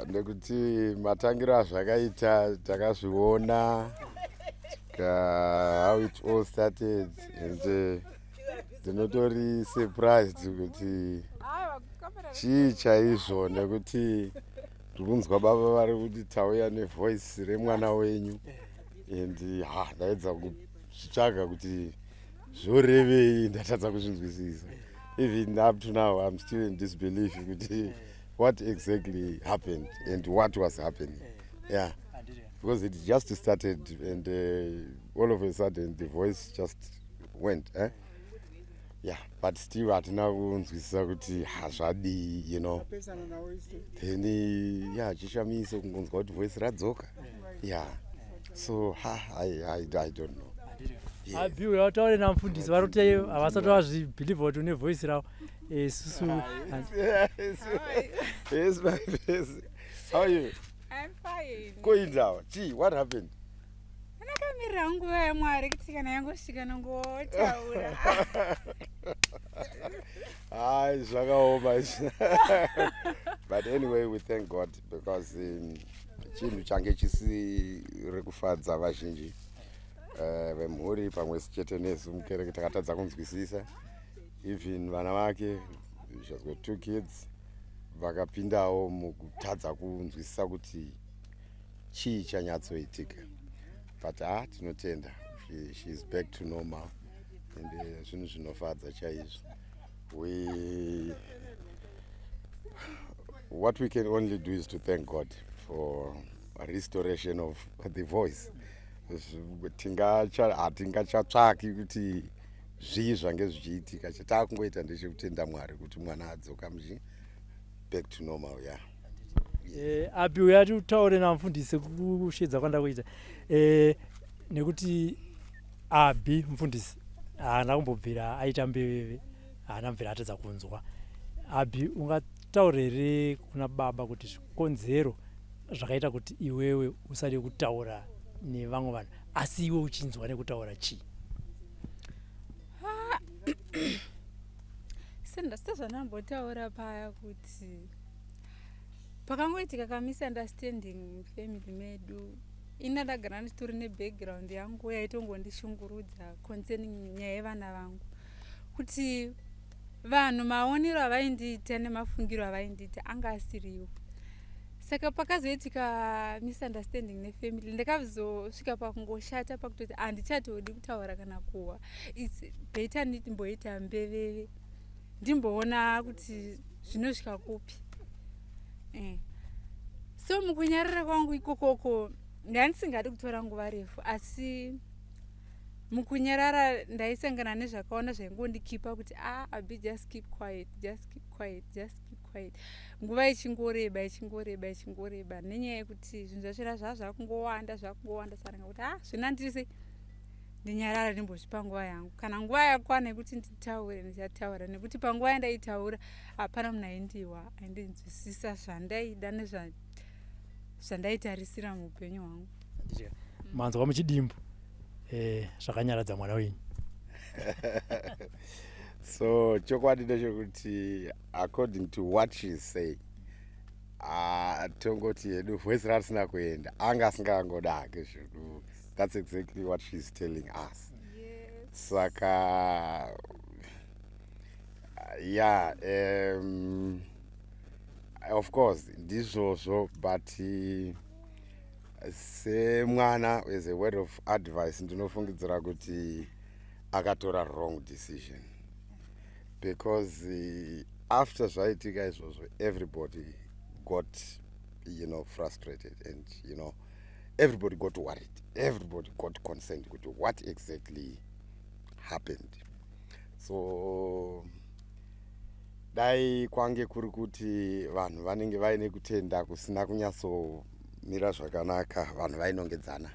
H: nekuti matangiro azvakaita takazviona how it all started and ndinotori surprised kuti chii chaizvo, nekuti ndikunzwa baba vari kuti tauya nevoice remwana wenyu and ha ndaedza kuzvitsvaga kuti zvorevei, ndatadza kuzvinzwisisa. Even up to now I'm still in disbelief kuti what exactly happened and what was happening, yeah, because it just started and all of a sudden the voice just went, eh? Yeah, but still hatina kunzwisisa kuti hazvadii. Then yeah, chishamiso kungonzwa kuti voice radzoka, yeah. So ha I don't know.
A: Abhi, uya utaure namufundisi. Vari kuti havasati vazvibhilivha kuti une voice ravo isusu.
H: Yes, my face. How are you?
C: I'm fine.
H: Koindawa chii? What happened?
C: Ndakamirira nguva yaMwari kuti kana yangosvika nongotaura.
H: Hai, zvakaoma izvi, but anyway we thank God because chinhu change chisiri kufadza vazhinji vemhuri pamwe chete nesu mukereke takatadza kunzwisisa. Even vana vake, she has got two kids, vakapindawo mukutadza kunzwisisa kuti chii chanyatsoitika, but ha tinotenda she is back to normal and zvinhu zvinofadza chaizvo. We what we can only do is to thank God for a restoration of the voice. Hatingachatsvaki kuti zvii zvange zvichiitika. Chataakungoita ndechekutenda Mwari kuti mwana adzoka muchi back to normal, yeah.
A: Abhi, uya utaure namufundisi sekushedza kwanda kuita nekuti Abhi, mufundisi, haana kumbobvira aita mbeveve, haana kubvira atadza kunzwa. Abhi, ungataure here kuna baba kuti zvikonzero zvakaita kuti iwewe usade kutaura nevamwe vanhu asi iwe uchinzwa nekutaura chii?
C: Sezvandambotaura paya kuti pakangoitika kamisunderstanding mufamily medu, ina ndagara ndichitori nebackground yangu yaitongondishungurudza concerning nyaya yevana vangu, kuti vanhu maonero avaindiita nemafungiro avaindiita anga asiriwo. Saka pakazoitika misunderstanding nefamily, ndakazosvika pakungoshata pakutoti handichatodi kutaura kana kuhwa. It's better ndimboita mbeveve, ndimboona kuti zvinosvika kupi. So mukunyarara kwangu ikokoko ndandisingadi kutora nguva refu, asi Mukunyarara ndaisangana nezvakawanda zvaingondikipa kuti ah, Abi, just keep quiet, just keep quiet, just keep quiet. Nguva ichingoreba, ichingoreba, ichingoreba, nenyaya yekuti zvinhu zvacho zvaa zvakungowanda, zvakungowanda. Saka ndanga kuti ah, zvina ndiri ndinyarara, ndimbozvipa nguva yangu. Kana nguva yakwana yekuti nditaure, ndichataura, nekuti panguva yandaitaura hapana munhu aindiwa, aindinzwisisa zvandaida nezvandaitarisira muupenyu hwangu.
A: Manzwa muchidimbu zvakanyaradza mwana wenyu.
H: So chokwadi ndechekuti according to what she is saying, tongoti hedu voice rarisina kuenda, anga asingangoda hake zvedu. That's exactly what she's telling us. Saka yeah, of course ndizvozvo, but semwana, as a word of advice, ndinofungidzira kuti akatora wrong decision, because after zvaitika izvozvo, everybody got frustrated and everybody got worried, everybody got concerned kuti what exactly happened. So dai kwange kuri kuti vanhu vanenge vaine kutenda kusina kunyatsomira zvakanaka, vanhu vainongedzana,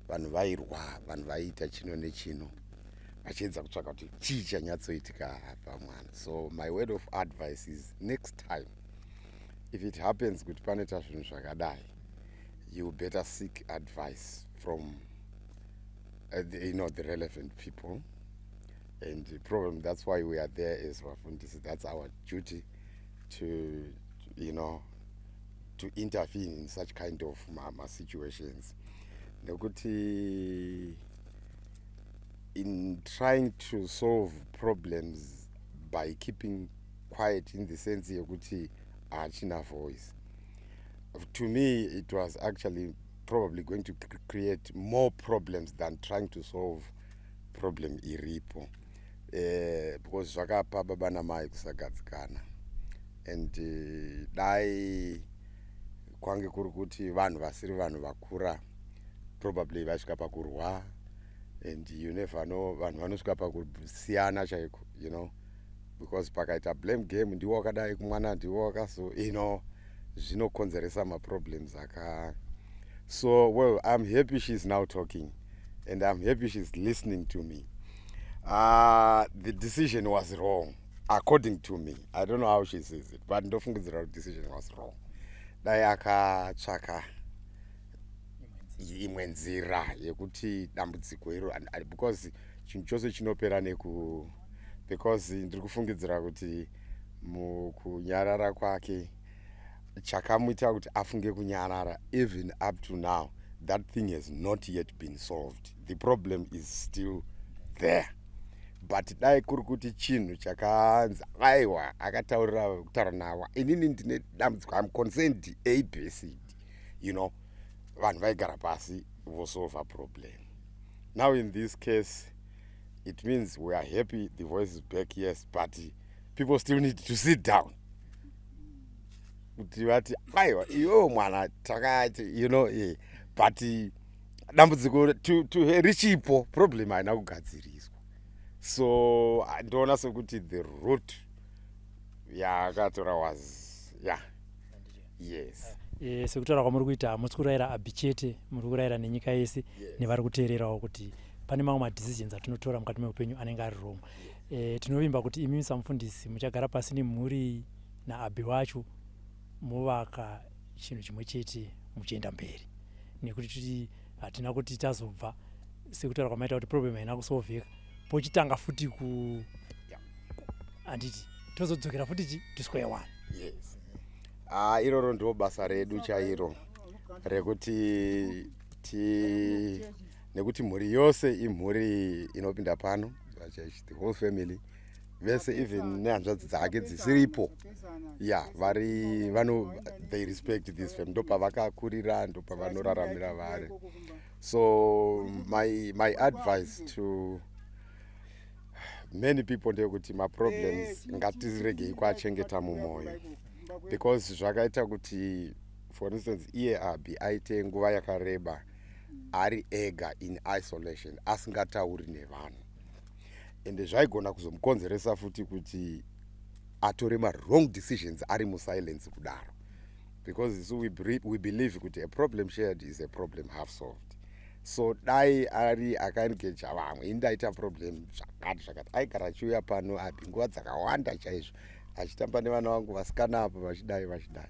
H: vanhu vairwa, vanhu vaiita chino nechino, vachiedza kutsvaka kuti chii chanyatsoitika pamwana. So my word of advice is, next time if it happens kuti panoita zvinhu zvakadai, you better seek advice from the relevant people. And the problem, that's why we are there as vafundisi. That's our duty to intervene in such kind of ma situations, nekuti in trying to solve problems by keeping quiet, in the sense yekuti haachina voice, to me it was actually probably going to create more problems than trying to solve problem iripo, because zvakapa baba namai kusagadzikana. And dai kwange kuri kuti vanhu vasiri vanhu vakura, probably vaisvika pakurwa, and you never know, vanhu vanosvika pakusiyana chaiko, because pakaita blame game, ndiwo wakadai kumwana, ndiwo wakaso, zvinokonzeresa maproblems aka. So well, I'm happy she's now talking and I'm happy she's listening to me. The decision was wrong according to me. I don't know how she sees it, but ndofungidzira kuti decision was wrong. Dai akatsvaka imwe nzira yekuti dambudziko iro, because chinhu chose chinopera neku, because ndiri kufungidzira kuti mukunyarara kwake, chakamuita kuti afunge kunyarara, even up to now that thing has not yet been solved. The problem is still there. But dai kuri kuti chinhu chakanzi aiwa, akataurira, kutaura navo, inini ndine dambudziko, I'm concerned A, B, C D, vanhu vaigara pasi vosolva problem. Now in this case, it means we are happy the voice is back, yes, but people still need to sit down kuti vati aiwa, iwewo mwana takati, but dambudziko richipo, problem haina kugadziriswa. So ndoona sekuti the route yaakatora was, yeah, yes.
A: Sekutaura kwamuri kuita, hamusi kurayira Abi chete, muri kurayira nenyika yese nevari kuteererawo, kuti pane mamwe madecisions atinotora mukati meupenyu anenge ari wrong. Tinovimba kuti imi samufundisi muchagara pasi nemhuri naAbi wacho, movaka chinhu chimwe chete muchienda mberi, nekuti titi hatina kuti tazobva, sekutaura kwamaita kuti problem haina kusolveka, pochitanga futi ku handiti tozodzokera futi chi to square one.
H: Yes, ah, iroro ndo basa redu chairo rekuti ti, nekuti mhuri yose imhuri inopinda pano pachechi, the whole family vese, even nehanzvadzi dzake dzisiripo, ya, vari vano, they respect this family. Ndopavakakurira, ndopavanoraramira vari. So my advice to many people ndeyekuti maproblems ngatiregei kuachengeta mumwoyo, because zvakaita kuti, for instance, iye Abi aite nguva yakareba. ari ega in isolation asingatauri nevanhu ende zvaigona kuzomukonzeresa futi kuti atore mawrong decisions ari musilence kudaro because isu we, we believe kuti a problem shared is a problem half solved so dai ari akaengeja vamwe ini ndaita problem zvakati zvakati aigara achiuya pano abi nguva dzakawanda chaizvo achitamba nevana vangu vasikana apa vachidai vachidai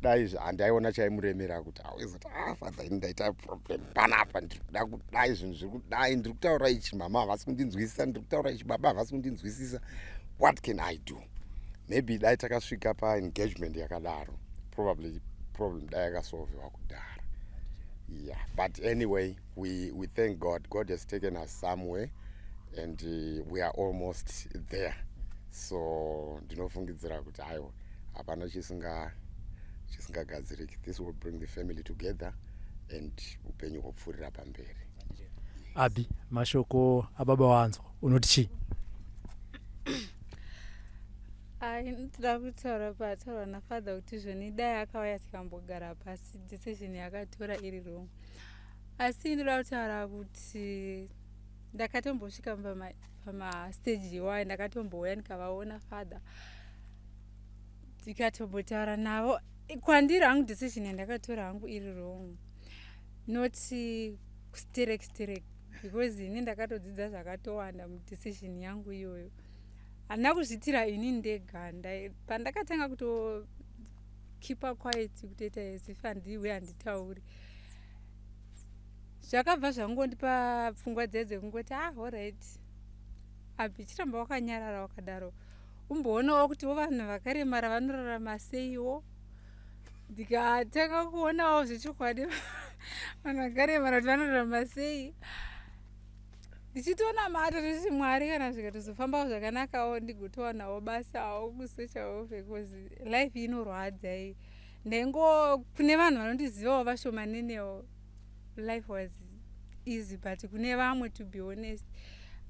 H: dai handaiona chaimuremera kuti awezoti ah father ini ndaita problem panapa ndiri kuda kudai zvinhu zviri kudai ndiri kutaura ichi mama havasi kundinzwisisa ndiri kutaura ichi baba havasi kundinzwisisa what can i do maybe dai takasvika paengagement yakadaro probably problem dai yakasolviwa kudhara yeah but anyway we, we thank god god has taken us somewhere and uh, we are almost there so ndinofungidzira kuti aiwa hapana chisinga chisingagadziriki this will bring the family together and upenyu hwopfuurira pamberi
A: abi mashoko ababa wanzwa unoti chii
C: Ai, ndinoda kutaura pataurwa nafather kuti zvoni dai akauya tikambogara pasi decision yakatora iri wrong asi ndinoda kutaura kuti ndakatombosvika pamastage iwayo ndakatombouya ndikavaona father ndikatombotaura navo kwandiri hangu decision yandakatora hangu iri wrong not sterek sterek because ini ndakatodzidza zvakatowanda mudecision yangu iyoyo handina kuzviitira ini ndega pandakatanga kutokeepa quiet kutoita as if handiwe handitauri zvakabva zvangondipa pfungwa dziya dzekungoti ah alright abi chiramba wakanyarara wakadaro umboonawo kuti wo vanhu vakaremara vanorarama seiwo ndikatanga kuonawo zvechokwadi vanhu vakaremara kuti vanorarama sei ndichitonamata zviti mwari kana zvikatozofambawo zvakanakawo ndigotowanawo basawo kusocial because life inorwadza iyi ndaingo kune vanhu vanondizivawo vashomanenewo life was easy but kune vamwe to be honest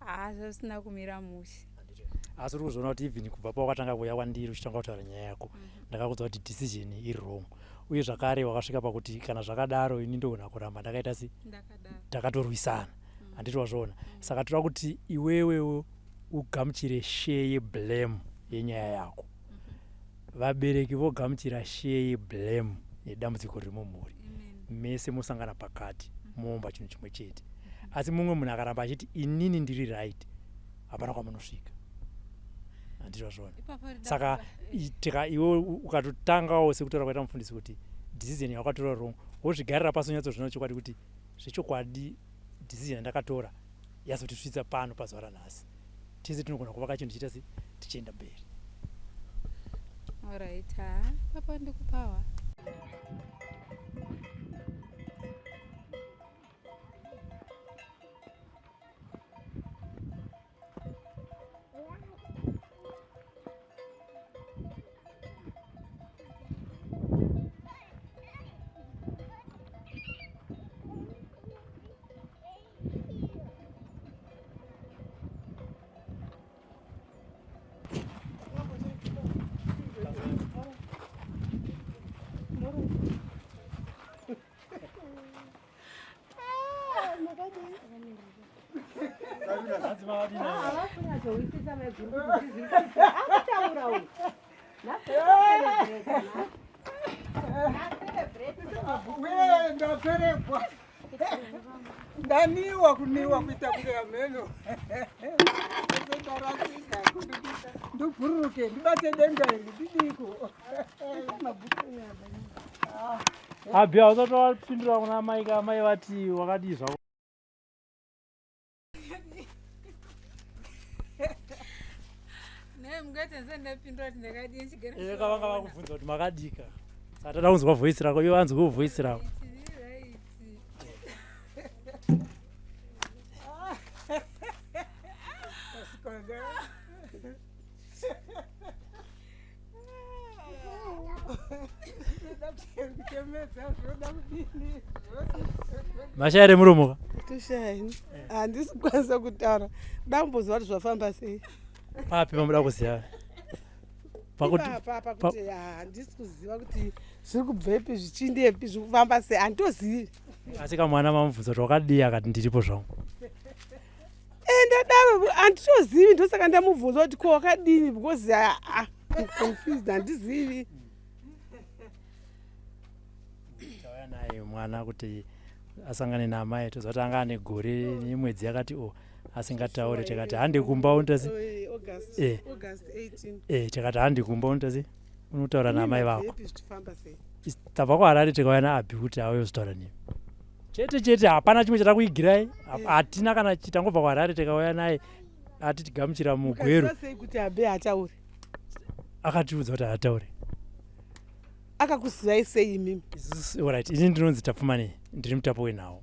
C: haa zvisina kumira mushe
A: asi uri kuzviona kuti even kubva pawakatanga kuuya kwandiri uchitanga kutaura nyaya yako mhm. ndakakudza kuti decision iri wrong uye zvakare wakasvika pakuti kana zvakadaro ini ndogona kuramba ndakaita si takatorwisana mm. handiti wazviona mm. saka toda kuti iwewewo ugamuchire share yeblame yenyaya yako mm-hmm. vabereki vogamuchira share yeblame yedambudziko riri mumhuri mese mosangana pakati mm-hmm. moomba chinhu chimwe chete mm-hmm. asi mumwe munhu akaramba achiti inini ndiri right hapana kwamunosvika handiti wazviona saka tika iwe ukatotangawo sekutaura kwaita mufundisi kuti decision yawakatora wrong wozvigarira pasi unyatsozvina chokwadi kuti zvechokwadi decision yandakatora yazotisvitsa pano pazuva ranhasi tese tinogona kuvaka chinhu chiita se tichienda mberi
C: Alright, ah, papa ndikupawa.
E: Ndaperekwa ndaniwa kuniwa kuita kunge hameno ndarasika ndibhururuke ndibate denga iri ndidiko
A: Abhi hausati wapindura kuna amai ka amai vati wakadii zvako.
C: Naye mungati ndisati ndapindura kuti ndakadii nchigara.
A: Eka vanga vakubvunza kuti makadika. Saka tada kunzwa voice rako iwe vanzwewo voice rako.
C: Right.
A: Mashaya remuromo ka?
G: Toshaya ini. Handisi kukwanisa kutaura. Kuda kumboziva kuti zvafamba sei.
A: Papi pamuda kuziva?
G: Pakuti Ipapa pakuti handisi kuziva kuti zviri kubvepi zvichindepi zviri kufamba sei handitozivi.
A: Asi kamwana mamubvunza kuti wakadii akati ndiripo zvangu.
I: Eh, ndadaro handitozivi ndosaka ndamubvunza kuti ko wakadini because ah, ah, I'm confused handizivi.
A: Tauya naye mwana kuti asangane naamai toziva kuti anga ane gore nemwedzi yakati o asingataure tikati hande kumba unotasi
I: eh.
A: eh, tikati hande kumba unotasi unotaura naamai vako tabva kuharare tikauya naabhi kuti auye uzotaura nemi chete chete hapana chimwe chatakuigirai eh. hatina kana tangobva kuharare tikauya naye atitigamuchira mugweru
I: kuti abe hatauri
A: akatiudza kuti haatauri
I: akakuzivai sei imimi
A: right ini ndinonzi tapfumanei ndiri mutapo wenhau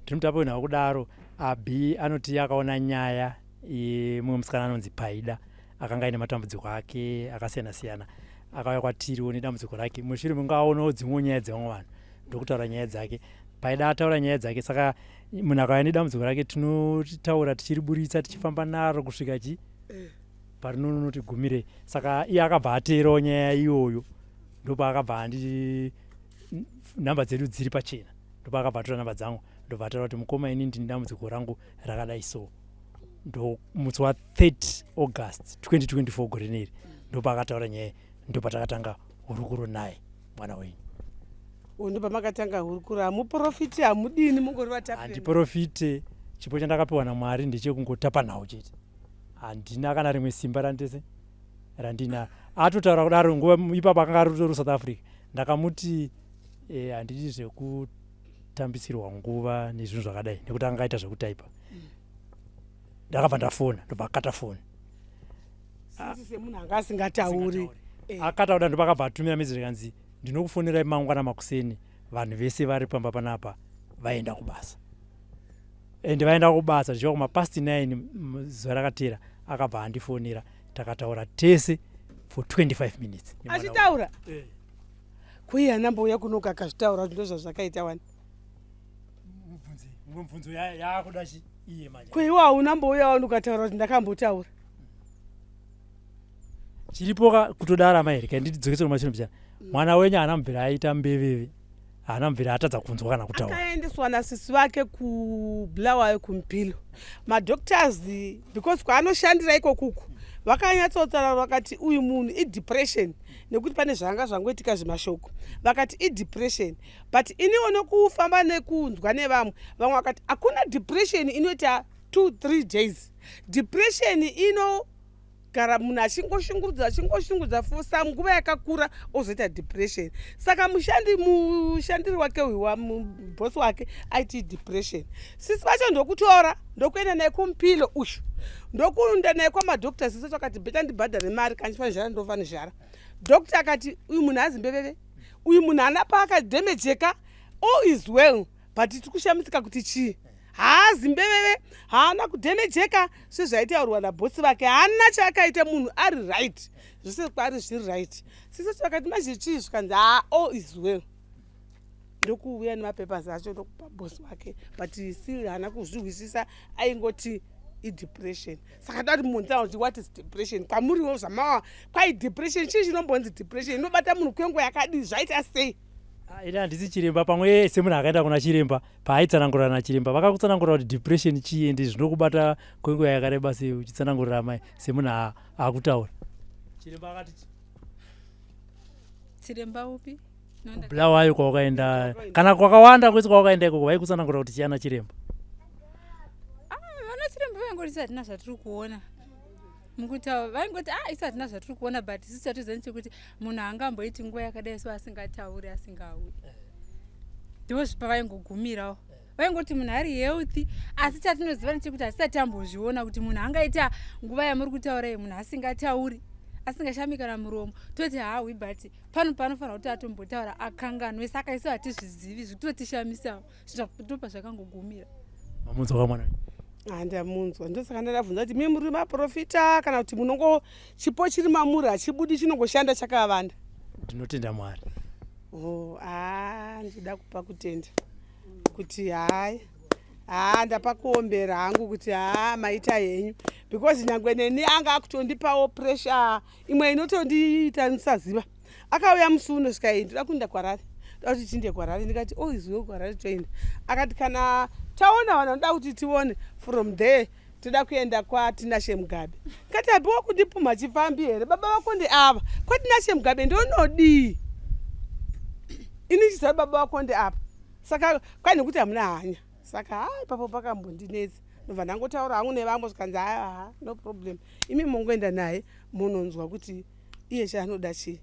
A: ndiri mutapo wenhau kudaro abi anoti akaona nyaya yemumwe musikana anonzi paida akanga aine matambudziko ake akasiyana siyana akauya kwatiriwo nedambudziko rake mushure mekunge aonawo dzimwewo nyaya dzevamwe vanhu ndokutaura nyaya dzake paida ataura nyaya dzake saka munhu akauya nedambudziko rake tinotaura tichiriburitsa tichifamba naro kusvika chi eh. parinonoti gumirei saka iye akabva ateerawo nyaya iyoyo ndopaakabva andi nhamba dzedu dziri pachena ndopaakabva atora nhamba dzangu ndobva ataura kuti mukoma ini ndini dambudziko rangu rakadai so ndomusi wa 30 august 2024 gore rineri ndopaakataura nyaya ndopatakatanga hurukuro naye mwana wenyu
I: ndopamakatanga hurukuro hamuprofiti hamudini mungori vatapi
A: handiprofite chipo chandakapiwa namwari ndechekungotapa nhau chete handina kana rimwe simba randese randinaro atotaura kudaro nguva ipapo akanga ari kutori south africa ndakamuti eh, handidi zvekutambisirwa nguva nezvinhu zvakadai nekuti anga aita zvekutaipa ndakabva ndafona ndobva akata foni
I: semunhu anga asingatauri
A: eh. akata kuda ndobva atumira message kanzi ndinokufonerai mangwana makuseni vanhu vese vari pamba panapa vaenda kubasa ende vaenda kubasa zvichiva kuma past 9 zuva rakateera akabva andifonera takataura tese for 25 minutes
I: achitaura eh. kuiye anambouya kunoka akazvitaura kuti ndozvazvakaita wani
A: mubvunzo yaakuda chi iye manje
I: kuiwe haunambouya wani ukataura kuti ndakambotaura
A: chiripo ka kutodara amai here kainditi dzokese kumashure mbichana mwana wenyu haana mubvira aita mbeveve haana mubvira atadza kunzwa kana kutaura
I: akaendeswa nasisi vake kubulawayo kumpilo madoctors because kwaanoshandira ikokuku vakanyatsotaura vakati uyu munhu idepression nekuti pane zvanga zvangoitika zvemashoko vakati idepression but iniwo nokufamba nekunzwa nevamwe vamwe vakati hakuna depression inoita 2 3 days depression ino gara munhu achingoshungurudza achingoshungurudza for some nguva yakakura ozoita depression saka mushandi mushandiri wake uyu wamubosi wake aiti depression sisi vacho ndokutora ndokuenda naye kumupilo uyu ndokuenda naye kwamadoctor sisi vacho akati beta ndibhadhare mari kandifanizhara ndofanizhara doctor akati uyu munhu hazi mbeveve uyu munhu haana paakadhemejeka all is well but tiri kushamisika kuti chii haazi mbeveve haana kudhemejeka sezvaitaurwa nabhosi vake haana chaakaita munhu ari right zvese kwaari zviri right sisi vakati manje chii zvikanzi haa all is well ndokuuya nemapapers acho ndokupa bosi wake but still haana kuzvihwisisa aingoti idepression saka da kuti munhu kuti what is depression kwamuriwo zvamawa kwai depression chii chinombonzi depression inobata munhu kwenguva yakadii zvaita sei
A: ah, ini handisi chiremba pamwe semunhu akaenda kuna chiremba paaitsanangurira nachiremba vakakutsanangurira kuti depression chii ende zvinokubata kwenguva yakareba sei uchitsanangurira amai semunhu akutaura chiremba akati
C: chiremba upi
A: kubulawayo kwawakaenda kana kwakawanda kwese kwawakaenda ikoko vaikutsanangura kuti chiyana chiremba
C: ah, vana chiremba vaingoti hatina zvatiri kuona mukutaura vaingoti ah isu hatina zvatiri kuona but isu chatiziva ndechekuti munhu haangamboiti nguva yakadai so asingatauri asingauri ndivo pavaingogumirawo vaingoti munhu ari healthy asi chatinoziva ndechekuti hatisati tambozviona kuti munhu angaita nguva yamuri kutaura iyi munhu asingatauri asingashami kana muromo toti hawi but pano panofanira kuti atombotaura akanganwe saka isu hatizvizivi zvitotishamisawo ndopa zvakangogumira
A: mamunzwa kamwana
I: handamunzwa ndosaka ndadabvunza kuti mi muri maprofita kana kuti munongo chipo chiri mamuri hachibudi chinongoshanda chakavanda
A: ndinotenda mwari
I: oh, ah, ndinoda kupa kutenda kuti hai haa ndapa kuombera hangu kuti haa maita henyu because nyangwe neni anga akutondipawo pressure imwe inotondiita ndisaziva akauya musi uno svika iyi ndoda kuenda kwarari Da kuti tiinde kuharare. Ndikati oh, izwe kuharare toenda. Akati kana taona vanhu vanoda kuti tione, from there toda kuenda kwaTinashe Mugabe. Ndikati hapi wakundipumha chifambi here? Baba vako ndeava, kwaTinashe Mugabe ndonodii ini chiziva baba vako ndeapa? Saka kwai nekuti hamuna hanya. Saka ha, ipapo pakambondinetsa, ndobva ndangotaura hangu nevamwe, zvikanzi haa, no problem, imi mongoenda naye munonzwa kuti iye chaanoda chii.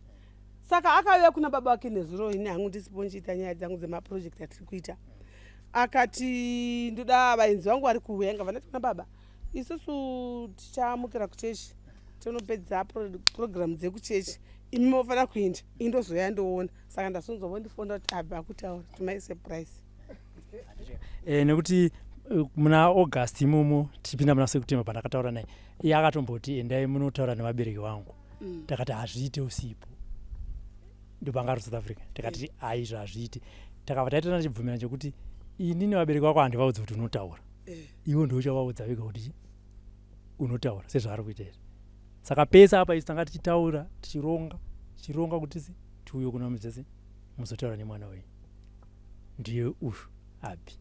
I: Saka akauya kuna baba vake nezuro, ini hangu ndisipo ndichiita nyaya dzangu dzemaproject atiri kuita. Akati ndoda vaenzi vangu vari kuuya. Ingabva ndati kuna baba, isusu tichamukira kuchechi tonopedza program dzekuchechi, imi mofanira kuenda, indozoya ndoona. Saka ndasonzwa vondifonda kuti abva kutaura to my surprise.
A: Nekuti muna August imomo tichipinda muna September, pandakataura naye, iye akatomboti endai munotaura nevabereki vangu. Takati hazviite usipo, ndopanga ari South Africa. Tikati aizvo hazviite. Takabva taitana chibvumirano chekuti ini nevabereki vako handivaudzi kuti unotaura, iwe ndouchavaudza vega kuti unotaura sezvaari kuita izvi. Saka pese apa isu tanga tichitaura, tichironga, tichironga kuti tiuye kuna mudzese muzotaura nemwana wenyu, ndiye uyu Abi.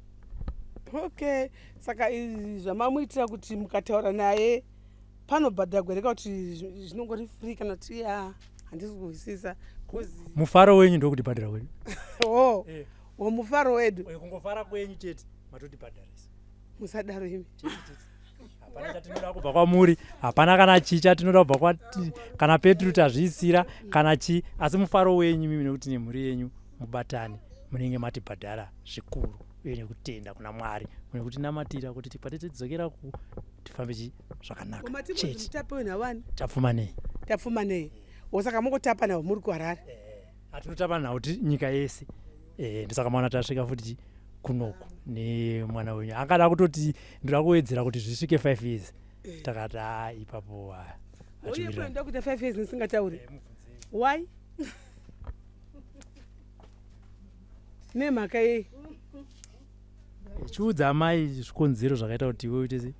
I: Okay, saka izvi zvamamuitira kuti mukataura naye panobhadhagwa here, kuti zvinongori free, kana kuti ya, handisi kuhwisisa.
A: Mufaro wenyu ndokutibhadhara kwedu.
I: Oh, wo mufaro wedu.
A: Kungofara kwenyu chete matotibhadharisa.
I: Musadaro imi.
A: Hapana chatinoda kubva kwamuri, hapana kana chii chatinoda kubva kwati, kana peturu tazviisira kana chii, asi mufaro wenyu mimi nekuti nemhuri yenyu mubatane, munenge matibhadhara zvikuru, uye nekutenda kuna Mwari nekutinamatira kuti tipate tidzokera ku tifambe chi zvakanaka chete.
I: Tapfuma
A: nei?
I: Tapfuma nei? Saka mungotapa navo muri kuHarare?
A: Atinotapa nhau ti nyika yese. Ndosaka maona tasvika futi kunoku nemwana wenyu. Akada kutoti ndoda kuwedzera kuti zvisvike 5 years, takati a ipapo.
I: Uye kuenda kuita 5 years ndisingatauri, why? Nemhaka yei?
A: Chiudza amai zvikonzero zvakaita kuti iwe uite se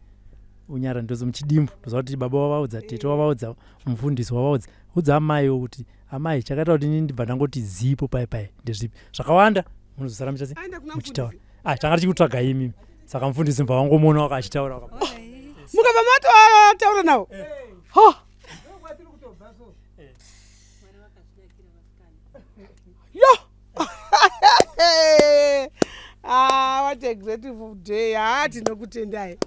A: unyara. Ndozo muchidimbu, ndoziva kuti baba wavaudza, tete wavaudza, mufundisi wavaudza. Udza amaiwo kuti amai, chakaita kuti inini ndibva ndangoti zipo pai pai ndezvipi. Zvakawanda munozosara muchita se
I: Aenda kuna
A: muchitaura. Ah, tanga tichikutsvaga imimi, saka mufundisi mubva wangomuona waka achitaura
I: Mukabva matotaura navo ho? Yo, ah, what a grateful day! Ha, tinokutendai.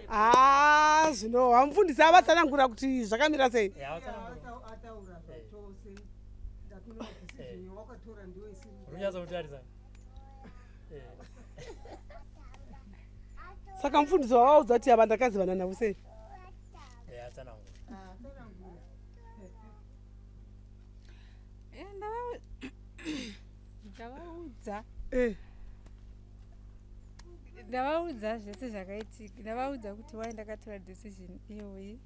I: Ah, zvino vamufundisi avatsanangura kuti zvakamira sei?
B: Ataura zvachose, ndatoona decision yawakatora ndiyo isiri.
A: Runyatsokutarisa.
I: Saka mufundisi wavaudza kuti ava ndakazivana navo sei?
A: Atsanangura.
C: Ndavaudza. Ndavaudza zvese zvakaitika. Ndavaudza kuti wai ndakatora decision iyoyi,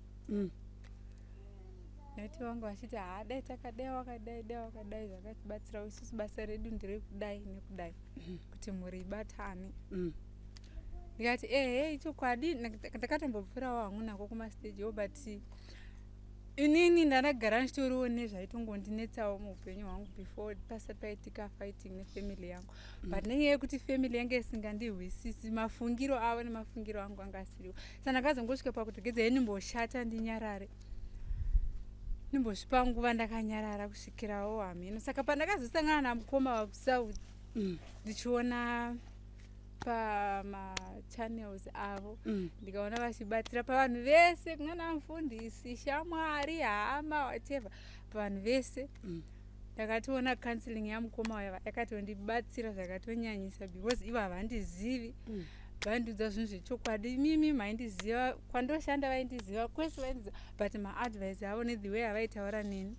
C: nekuti vanga vachiti haa, dai takadai, wakadai, dai wakadai, zvakatibatsira isusu, basa redu nderekudai nekudai kuti mhuri ibatane. Ndikati ehe, ichokwadi, ndakatombopfuurawo hangu nako kumastage wo, but inini ndandagara ndichitoriwo nezvaitongondinetsawo muupenyu hwangu before pasati paitika fighting nefamily yangu. But nenyaya yekuti family yange isingandihwisisi, mafungiro avo nemafungiro angu anga asiriwo, saka ndakazongosvika pakuti gezai ndimboshata, ndinyarare, ndimbozvipa nguva ndakanyarara kusvikirawo hameno. Saka pandakazosangana namukoma vakuSouth, ndichiona pamachannels avo, ndikaona vachibatsira pavanhu vese, kungana mufundisi, shamwari, hama, whatever, pavanhu vese, ndakatoona counseling yamukoma waiva yakatondibatsira zvakatonyanyisa, because ivo havandizivi, vaindiudza zvinhu zvechokwadi. Mimi maindiziva kwandoshanda, vaindiziva kwese, vaindiziva, but maadvice avo nethe way avaitaura neni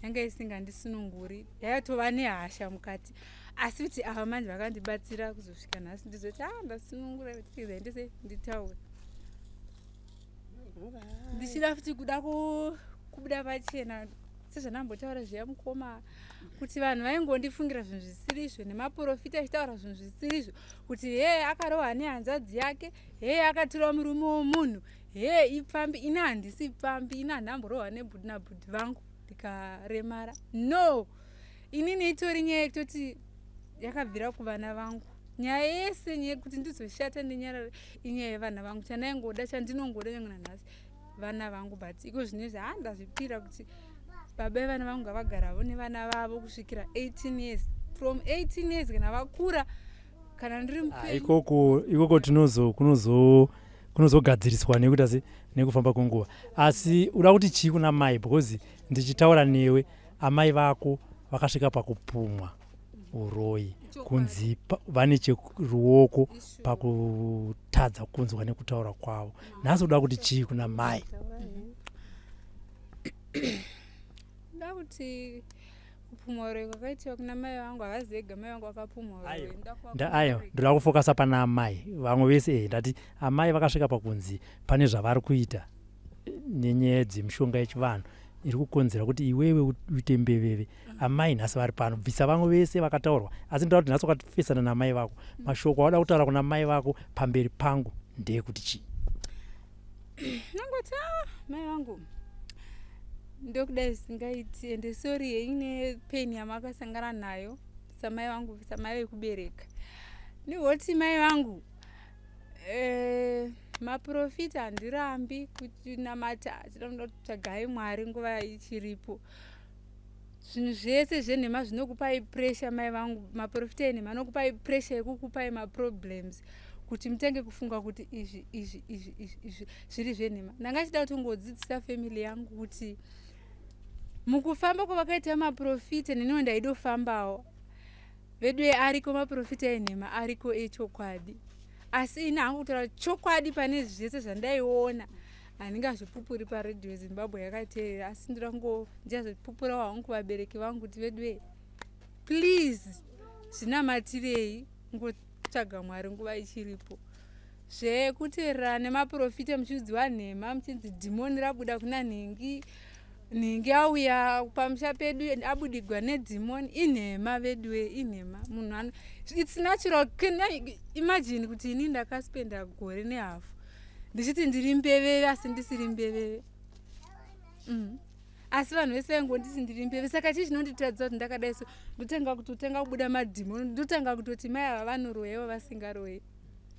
C: yanga isingandisununguri, yaitova nehasha mukati. Asi kuti ava manje vakandibatsira kuzosvika nhasi ndizoti a ndasunungura, kuti ndise nditaure. Ndichida futi kuda kubuda pachena sezvandambotaura zviya mukoma, kuti vanhu vaingondifungira zvinhu zvisiri izvo, nemaprofita achitaura zvinhu zvisiri izvo, kuti hee, akarohwa nehanzvadzi yake, hee, akatora murume womunhu, hee, ipfambi. Ini handisi pfambi, ini handamborohwa nebhudhi nabhudhi vangu ndikaremara, no. Inini itori nyaya yekutoti Yakabvira kuvana vangu nyaya yese yekuti ndizoshata ndinyarare inyaya yevana vangu. Chandaingoda, chandinongoda nyange nanhasi, vana vangu. But iko zvinezvi haa, ndazvipira kuti baba vevana vangu ngavagaravo nevana vavo kusvikira 18 years. From 18 years kana vakura, kana ndiri
A: mupenyu. Ikoko tinozo kunozo kunozogadziriswa nekuti asi nekufamba kwenguva. Asi uda kuti chii kuna mai? Because ndichitaura newe, amai vako vakasvika pakupumwa uroyi, kunzi vane cheruoko pakutadza kunzwa nekutaura kwavo. Nhasi uda kuti chii kuna mai?
C: Nda kuti kupumwa uroyi kwakaitiwa kuna mai vangu, havazi vega mai vangu vakapumwa uroyi.
A: Aiwa, ndoda kufokasa pana amai. Vamwe vese, ndati amai vakasvika pakunzi pane zvavari kuita nenyaya dzemishonga yechivanhu iri kukonzera kuti iwewe uite mbeveve. Amai nhasi vari pano, bvisa vamwe vese vakataurwa, asi ndoda kuti nhasi wakafesana namai vako, mashoko awada kutaura kuna mai vako pamberi pangu ndeyekuti chii?
C: Nangoti, ah, mai vangu, ndokudai zvisingaiti, ende sorry yenyu nepain yamakasangana nayo samai vangu, samai vekubereka. Ndihoti mai vangu, maprofita handirambi kuti namata, tinoda kutsvagai Mwari nguva ichiripo. Zvinhu zvese zvenhema zvinokupai pressure, mai vangu. Maprofita enhema anokupai pressure yekukupai maproblems kuti mutange kufunga kuti izvi, izvi, izvi, izvi, izvi zviri zvenhema. Ndanga chida kutongodzidzisa family yangu kuti mukufamba kwavakaita maprofita, neniwo ndaidofambawo. Vedu ariko maprofita enhema, ariko echokwadi, asi ini hangu kutaura chokwadi, pane zvese zvandaiona handingazvipupuri paredhiyo Zimbabwe yakateerera, asi ndoda kungo ndichazopupurawo hangu kuvabereki vangu kuti vedu, please zvinamatirei, ngotsvaga Mwari nguva ichiripo. Zvekuteerera nemaprofita muchiudziwa nhema, muchinzi dhimoni rabuda kuna nhingi, nhingi auya pamusha pedu abudigwa nedhimoni, inhema veduwe, inhema. Munhu, it's natural. Can imagine kuti ini ndakaspenda gore nehafu ndichiti ndiri mbeveve, asi ndisiri mbeveve? Asi vanhu vese vaingonditi ndiri mbeve. Saka chii chinonditadza kuti ndakadai? So ndotanga kutotanga kubuda madhimoni, ndotanga kutoti mai ava vanoroya ivo vasingaroyi.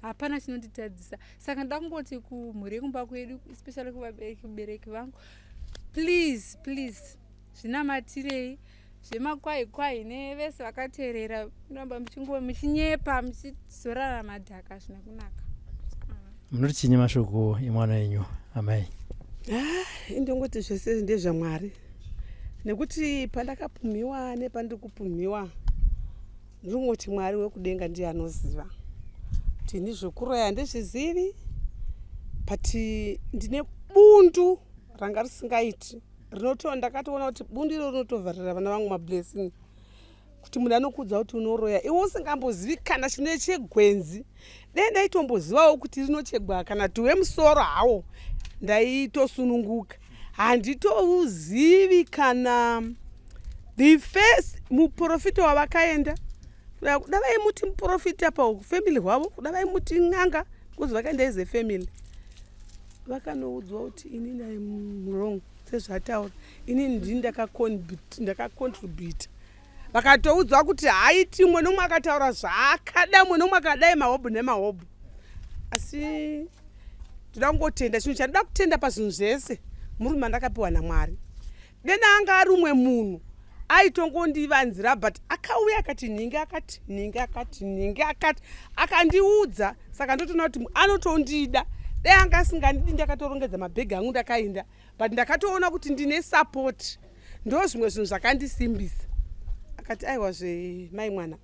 C: Hapana chinonditadzisa. Saka ndoda kungoti kumhuri yekumba kwedu, especially kuvabereki vangu, please, please zvinamatirei. Zvemakwai kwai nevese vakateerera, ramba muchingo muchinyepa muchizorara madhaka, hazvina kunaka.
A: Munoti chinyi mashoko emwana wenyu, amai?
I: Ah, indongoti zvese ndezvaMwari, nekuti pandakapumhiwa nepandiri kupumhiwa, ndinongoti Mwari wekudenga ndiye anoziva. Kuti ini zvekuroya handizvizivi, but ndine bundu ranga risingaiti rinoto ndakatoona kuti bundu iro rinotovharira vana vangu mablessing. Kuti munhu anokuudza kuti unoroya iwe usingambozivi kana chine chegwenzi, dai ndaitombozivawo kuti rinochegwa kana tuwe musoro hawo, ndaitosununguka. Handitouzivi kana the first muprofita wavakaenda kuda vaimuti muprofita pafamily hwavo, kuda vaimuti n'anga, because vakaenda as a family, vakanoudzwa kuti inini I'm wrong sezvataura, inini ndini ndakacontributa. Vakatoudzwa kuti haiti, mumwe nomwe akataura zvaakada, mumwe nomwe akadai, mahobhu nemahobhu. Asi ndoda kungotenda, chinhu chandoda kutenda pazvinhu zvese murume andakapiwa naMwari. Dena anga ari umwe munhu aitongondivanzira, but akauya akati nhingi akati, nhingi akati, nhingi akati, akandiudza. Saka ndotoona kuti anotondida. Dai anga asingandidi, ndakatorongedza mabhegi angu ndakaenda, but ndakatoona kuti ndine support. Ndo zvimwe zvinhu zvakandisimbisa. Akati aiwa, zvemai mwana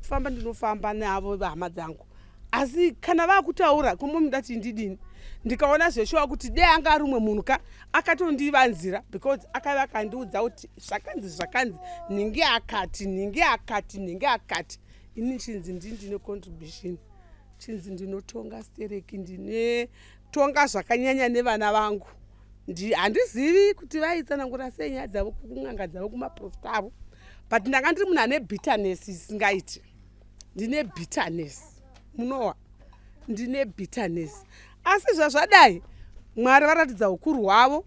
I: famba, ndinofamba navo hama dzangu, asi kana vakutaura kumomudati ndidini, ndikaona zveshuwa kuti dei anga ari umwe munhu ka akatondivanzira, because akaiva akandiudza kuti zvakanzi, zvakanzi, nhingi akati, nhingi akati, nhingi akati, ini chinzi ndini ndine contribution, chinzi ndinotonga stereki, ndine tonga zvakanyanya nevana vangu. Handizivi kuti vaitsanangura sei nyaya dzavo kun'anga dzavo, kumaprofita avo, but ndanga ndiri munhu ane bitterness isingaiti. Ndine bitterness, munowa, ndine bitterness. Asi zvazvadai, Mwari varatidza ukuru hwavo.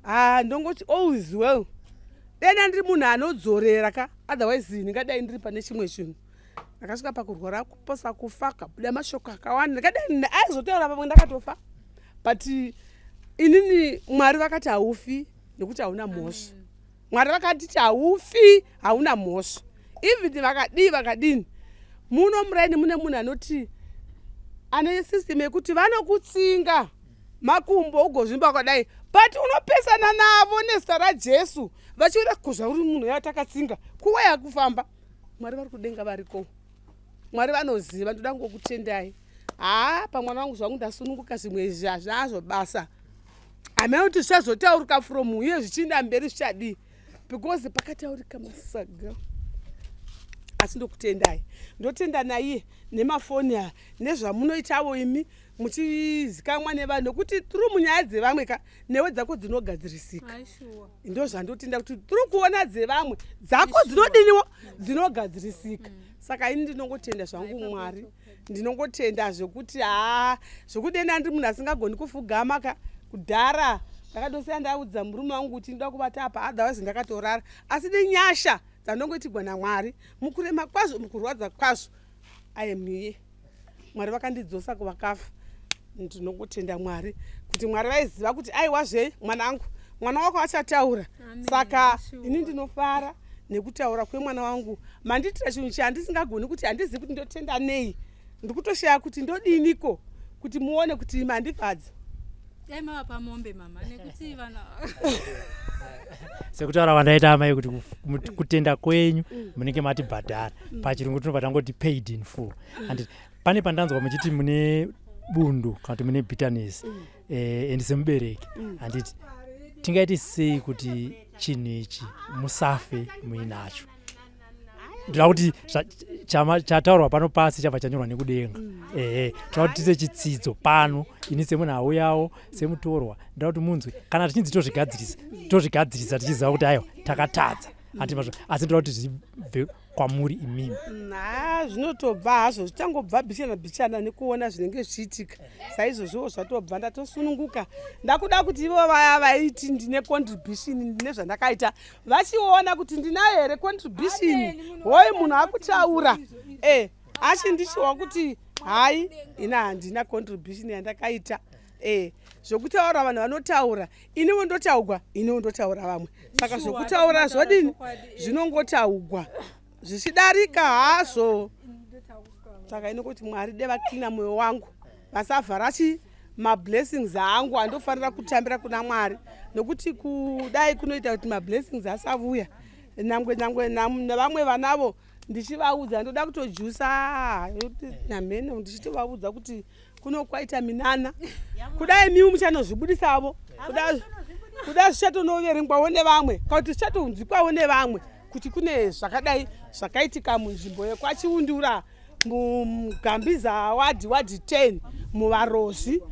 I: Ah, ndongoti all is well. Dena ndiri munhu anodzorera ka, otherwise ndingadai ndiri pane chimwe chinhu. Ndakasvika pakurwara kuposa kufa kabuda mashoko akawanda ndikadai aizotaura pamwe ndakatofa but inini Mwari vakati haufi nekuti hauna mhosva. Mwari vakatiti haufi hauna mhosva even vakadii vakadini muno muraini mune munhu anoti ane system yekuti vanokutsinga makumbo ugozvimba kwadai but unopesana navo nezita raJesu vachiona kuzva uri munhu yatakatsinga kuwa yakufamba. Mwari vari kudenga variko, Mwari vanoziva. Ndoda ngokutendai haa pamwana wangu zvangu ndasununguka zvimwe izvi hazvinazvo basa hameno kuti zvichazotaurika from here zvichiinda mberi zvichadii because pakataurika masaga asi ndokutendai ndotenda naiye nemafoni aya nezvamunoitavo imi muchizikamwa nevanhu nekuti through munyaya dzevamwe ka newe dzako dzinogadzirisika ndozvandotenda kuti through kuona dzevamwe dzako dzinodiniwo dzinogadzirisika mm. Saka ini ndinongotenda zvangu Mwari, ndinongotenda zvekuti haa zvekudenda ndiri munhu asingagoni kufugama ka kudhara ndakatosiya ndaudza murume wangu kuti ndoda kuvata apa otherwise ndakatorara asi nenyasha dzandongoitigwa naMwari mukurema kwazvo mukurwadza kwazvo I am here. Mwari vakandidzosa kuvakafa ndinongotenda Mwari kuti Mwari vaiziva kuti aiwazve mwanangu mwana wako achataura. Saka ini ndinofara nekutaura kwemwana wangu mandiitira chinhu chandisingagoni kuti handizivi kuti ndotenda nei ndikutoshaya kuti ndodiniko kuti muone kuti mandifadza.
C: Dai mavapa mombe mama nekuti vana
A: sekutaura kwandaita amai kuti kutenda kwenyu munenge matibhadhara mm. Pachirungu tinobva tangoti paid in full mm. And pane pandanzwa muchiti mune bundu kana kuti mune bitterness mm. Eh, and semubereki handiti tingaiti sei kuti chinhu ichi musafe muinacho? Ndoda kuti chataurwa pano pasi chabva chanyorwa nekudenga mm. Ehe, toda kuti tiise chitsidzo pano. Ini semunhu auyawo semutorwa ndoda kuti munzwe kana tichinzi tozvigadzirisa, tozvigadzirisa tichiziva kuti aiwa takatadza handi mazvo, asi ndoda kuti zvibve kwamuri imimi.
I: Ha, zvinotobva hazvo zvichangobva bichana bichana nekuona zvinenge zvichiitika saizvozviwo zvatobva ndatosununguka ndakuda kuti ivo vaya vaiti ndine contribution ndine zvandakaita vachiona kuti ndinayo here contribution hoi munhu akutaura e achindichiwa kuti hai ina handina contribution yandakaita e zvokutaura vanhu vanotaura iniwo ndotaugwa iniwo ndotaura vamwe saka zvokutaura zvodini zvinongotaugwa zvichidarika hazvo saka inokoti Mwari de vaklina mwoyo wangu vasavhara chi mablessings angu andofanira kutambira kuna Mwari nokuti kudai kunoita kuti mablessings asavuya nangwe nangwe nevamwe vanavo ndichivaudza ndoda kutojusa namheno ndichitovaudza kuti kuno kwaita minana kudai miu muchanozvibudisavo kuda zvichatonoverengwawo nevamwe kana kuti zvichatonzwikwawo nevamwe kuti kune zvakadai zvakaitika munzvimbo yekwaChiundura muGambiza wadhi wadhi 10 muVarozi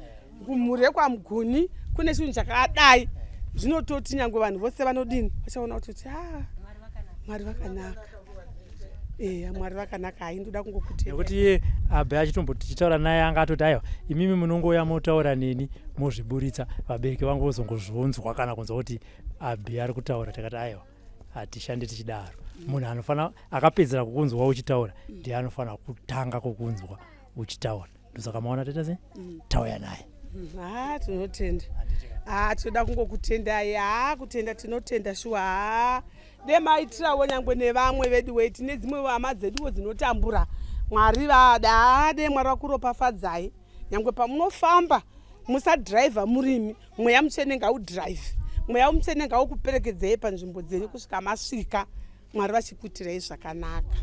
I: kumhuri yekwaMuguni kune chinhu chakadai zvinototi nyange vanhu vose vanodini vachaona kutoti a ah, Mwari vakanaka eya Mwari vakanaka hai ndoda kungokuti
A: nekuti iye abve achitombotichitaura naye anga atoti aiwa imimi munongouya motaura neni mozviburitsa vabereki vangu vozongozvonzwa kana kunzwa kuti Abhi ari kutaura. Takati aiwa hatishandi tichidaro munhu anofanira akapedzera kukunzwa uchitaura ndiye anofanira kutanga kukunzwa uchitaura ndosaka maona taita sei tauya naye.
I: Ha, tinotenda ha, tinoda kungokutendai ha, kutenda tinotenda shuwa ha, demaitirawo nyangwe nevamwe vedu wei tine dzimwe hama dzeduwo dzinotambura Mwari vada ha, de Mwari vakuropafadzai nyangwe pamunofamba musadhiraivha murimi mweya mutsvene ngaudhiraivhe mweya mutsvene ngaukuperekedzei panzvimbo dzenyu kusvika masvika Mwari vachikuitirai zvakanaka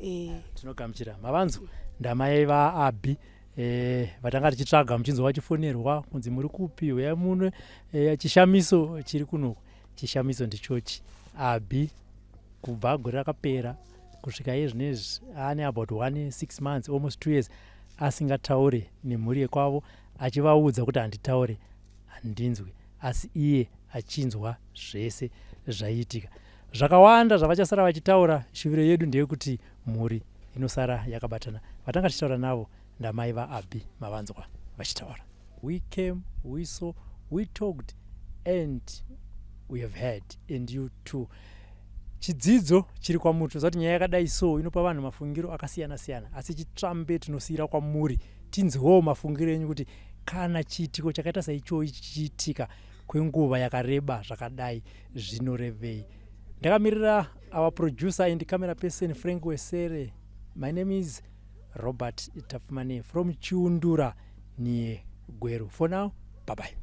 A: e. Tinogamuchira mavanzu ndamai vaAbhi e, vatanga tichitsvaga muchinzwa vachifonerwa kunzi muri kupi uyai muno e, chishamiso chiri kunoku chishamiso ndichochi Abhi kubva gore rakapera kusvika iye zvinezvi ane about 1 6 months almost 2 years asingataure nemhuri yekwavo achivaudza kuti handitaure handinzwi asi iye achinzwa zvese zvaiitika zvakawanda zvavachasara vachitaura. Shuviro yedu ndeyekuti mhuri inosara yakabatana. Vatanga tichitaura navo ndamai vaAbhi mavanzwa vachitaura. We came, we saw, we talked and we have heard and you too. Chidzidzo chiri kwamuri. Toziva kuti nyaya yakadai so inopa vanhu mafungiro akasiyana siyana, asi chitsvambe tinosiyira kwamuri tinzwewo mafungiro enyu kuti kana chiitiko chakaita saichoyi chichiitika kwenguva yakareba zvakadai zvinorevei. Ndakamirira our producer and camera person Frank Wesere. My name is Robert Tapfumane from Chiundura near Gweru. For now, bye bye.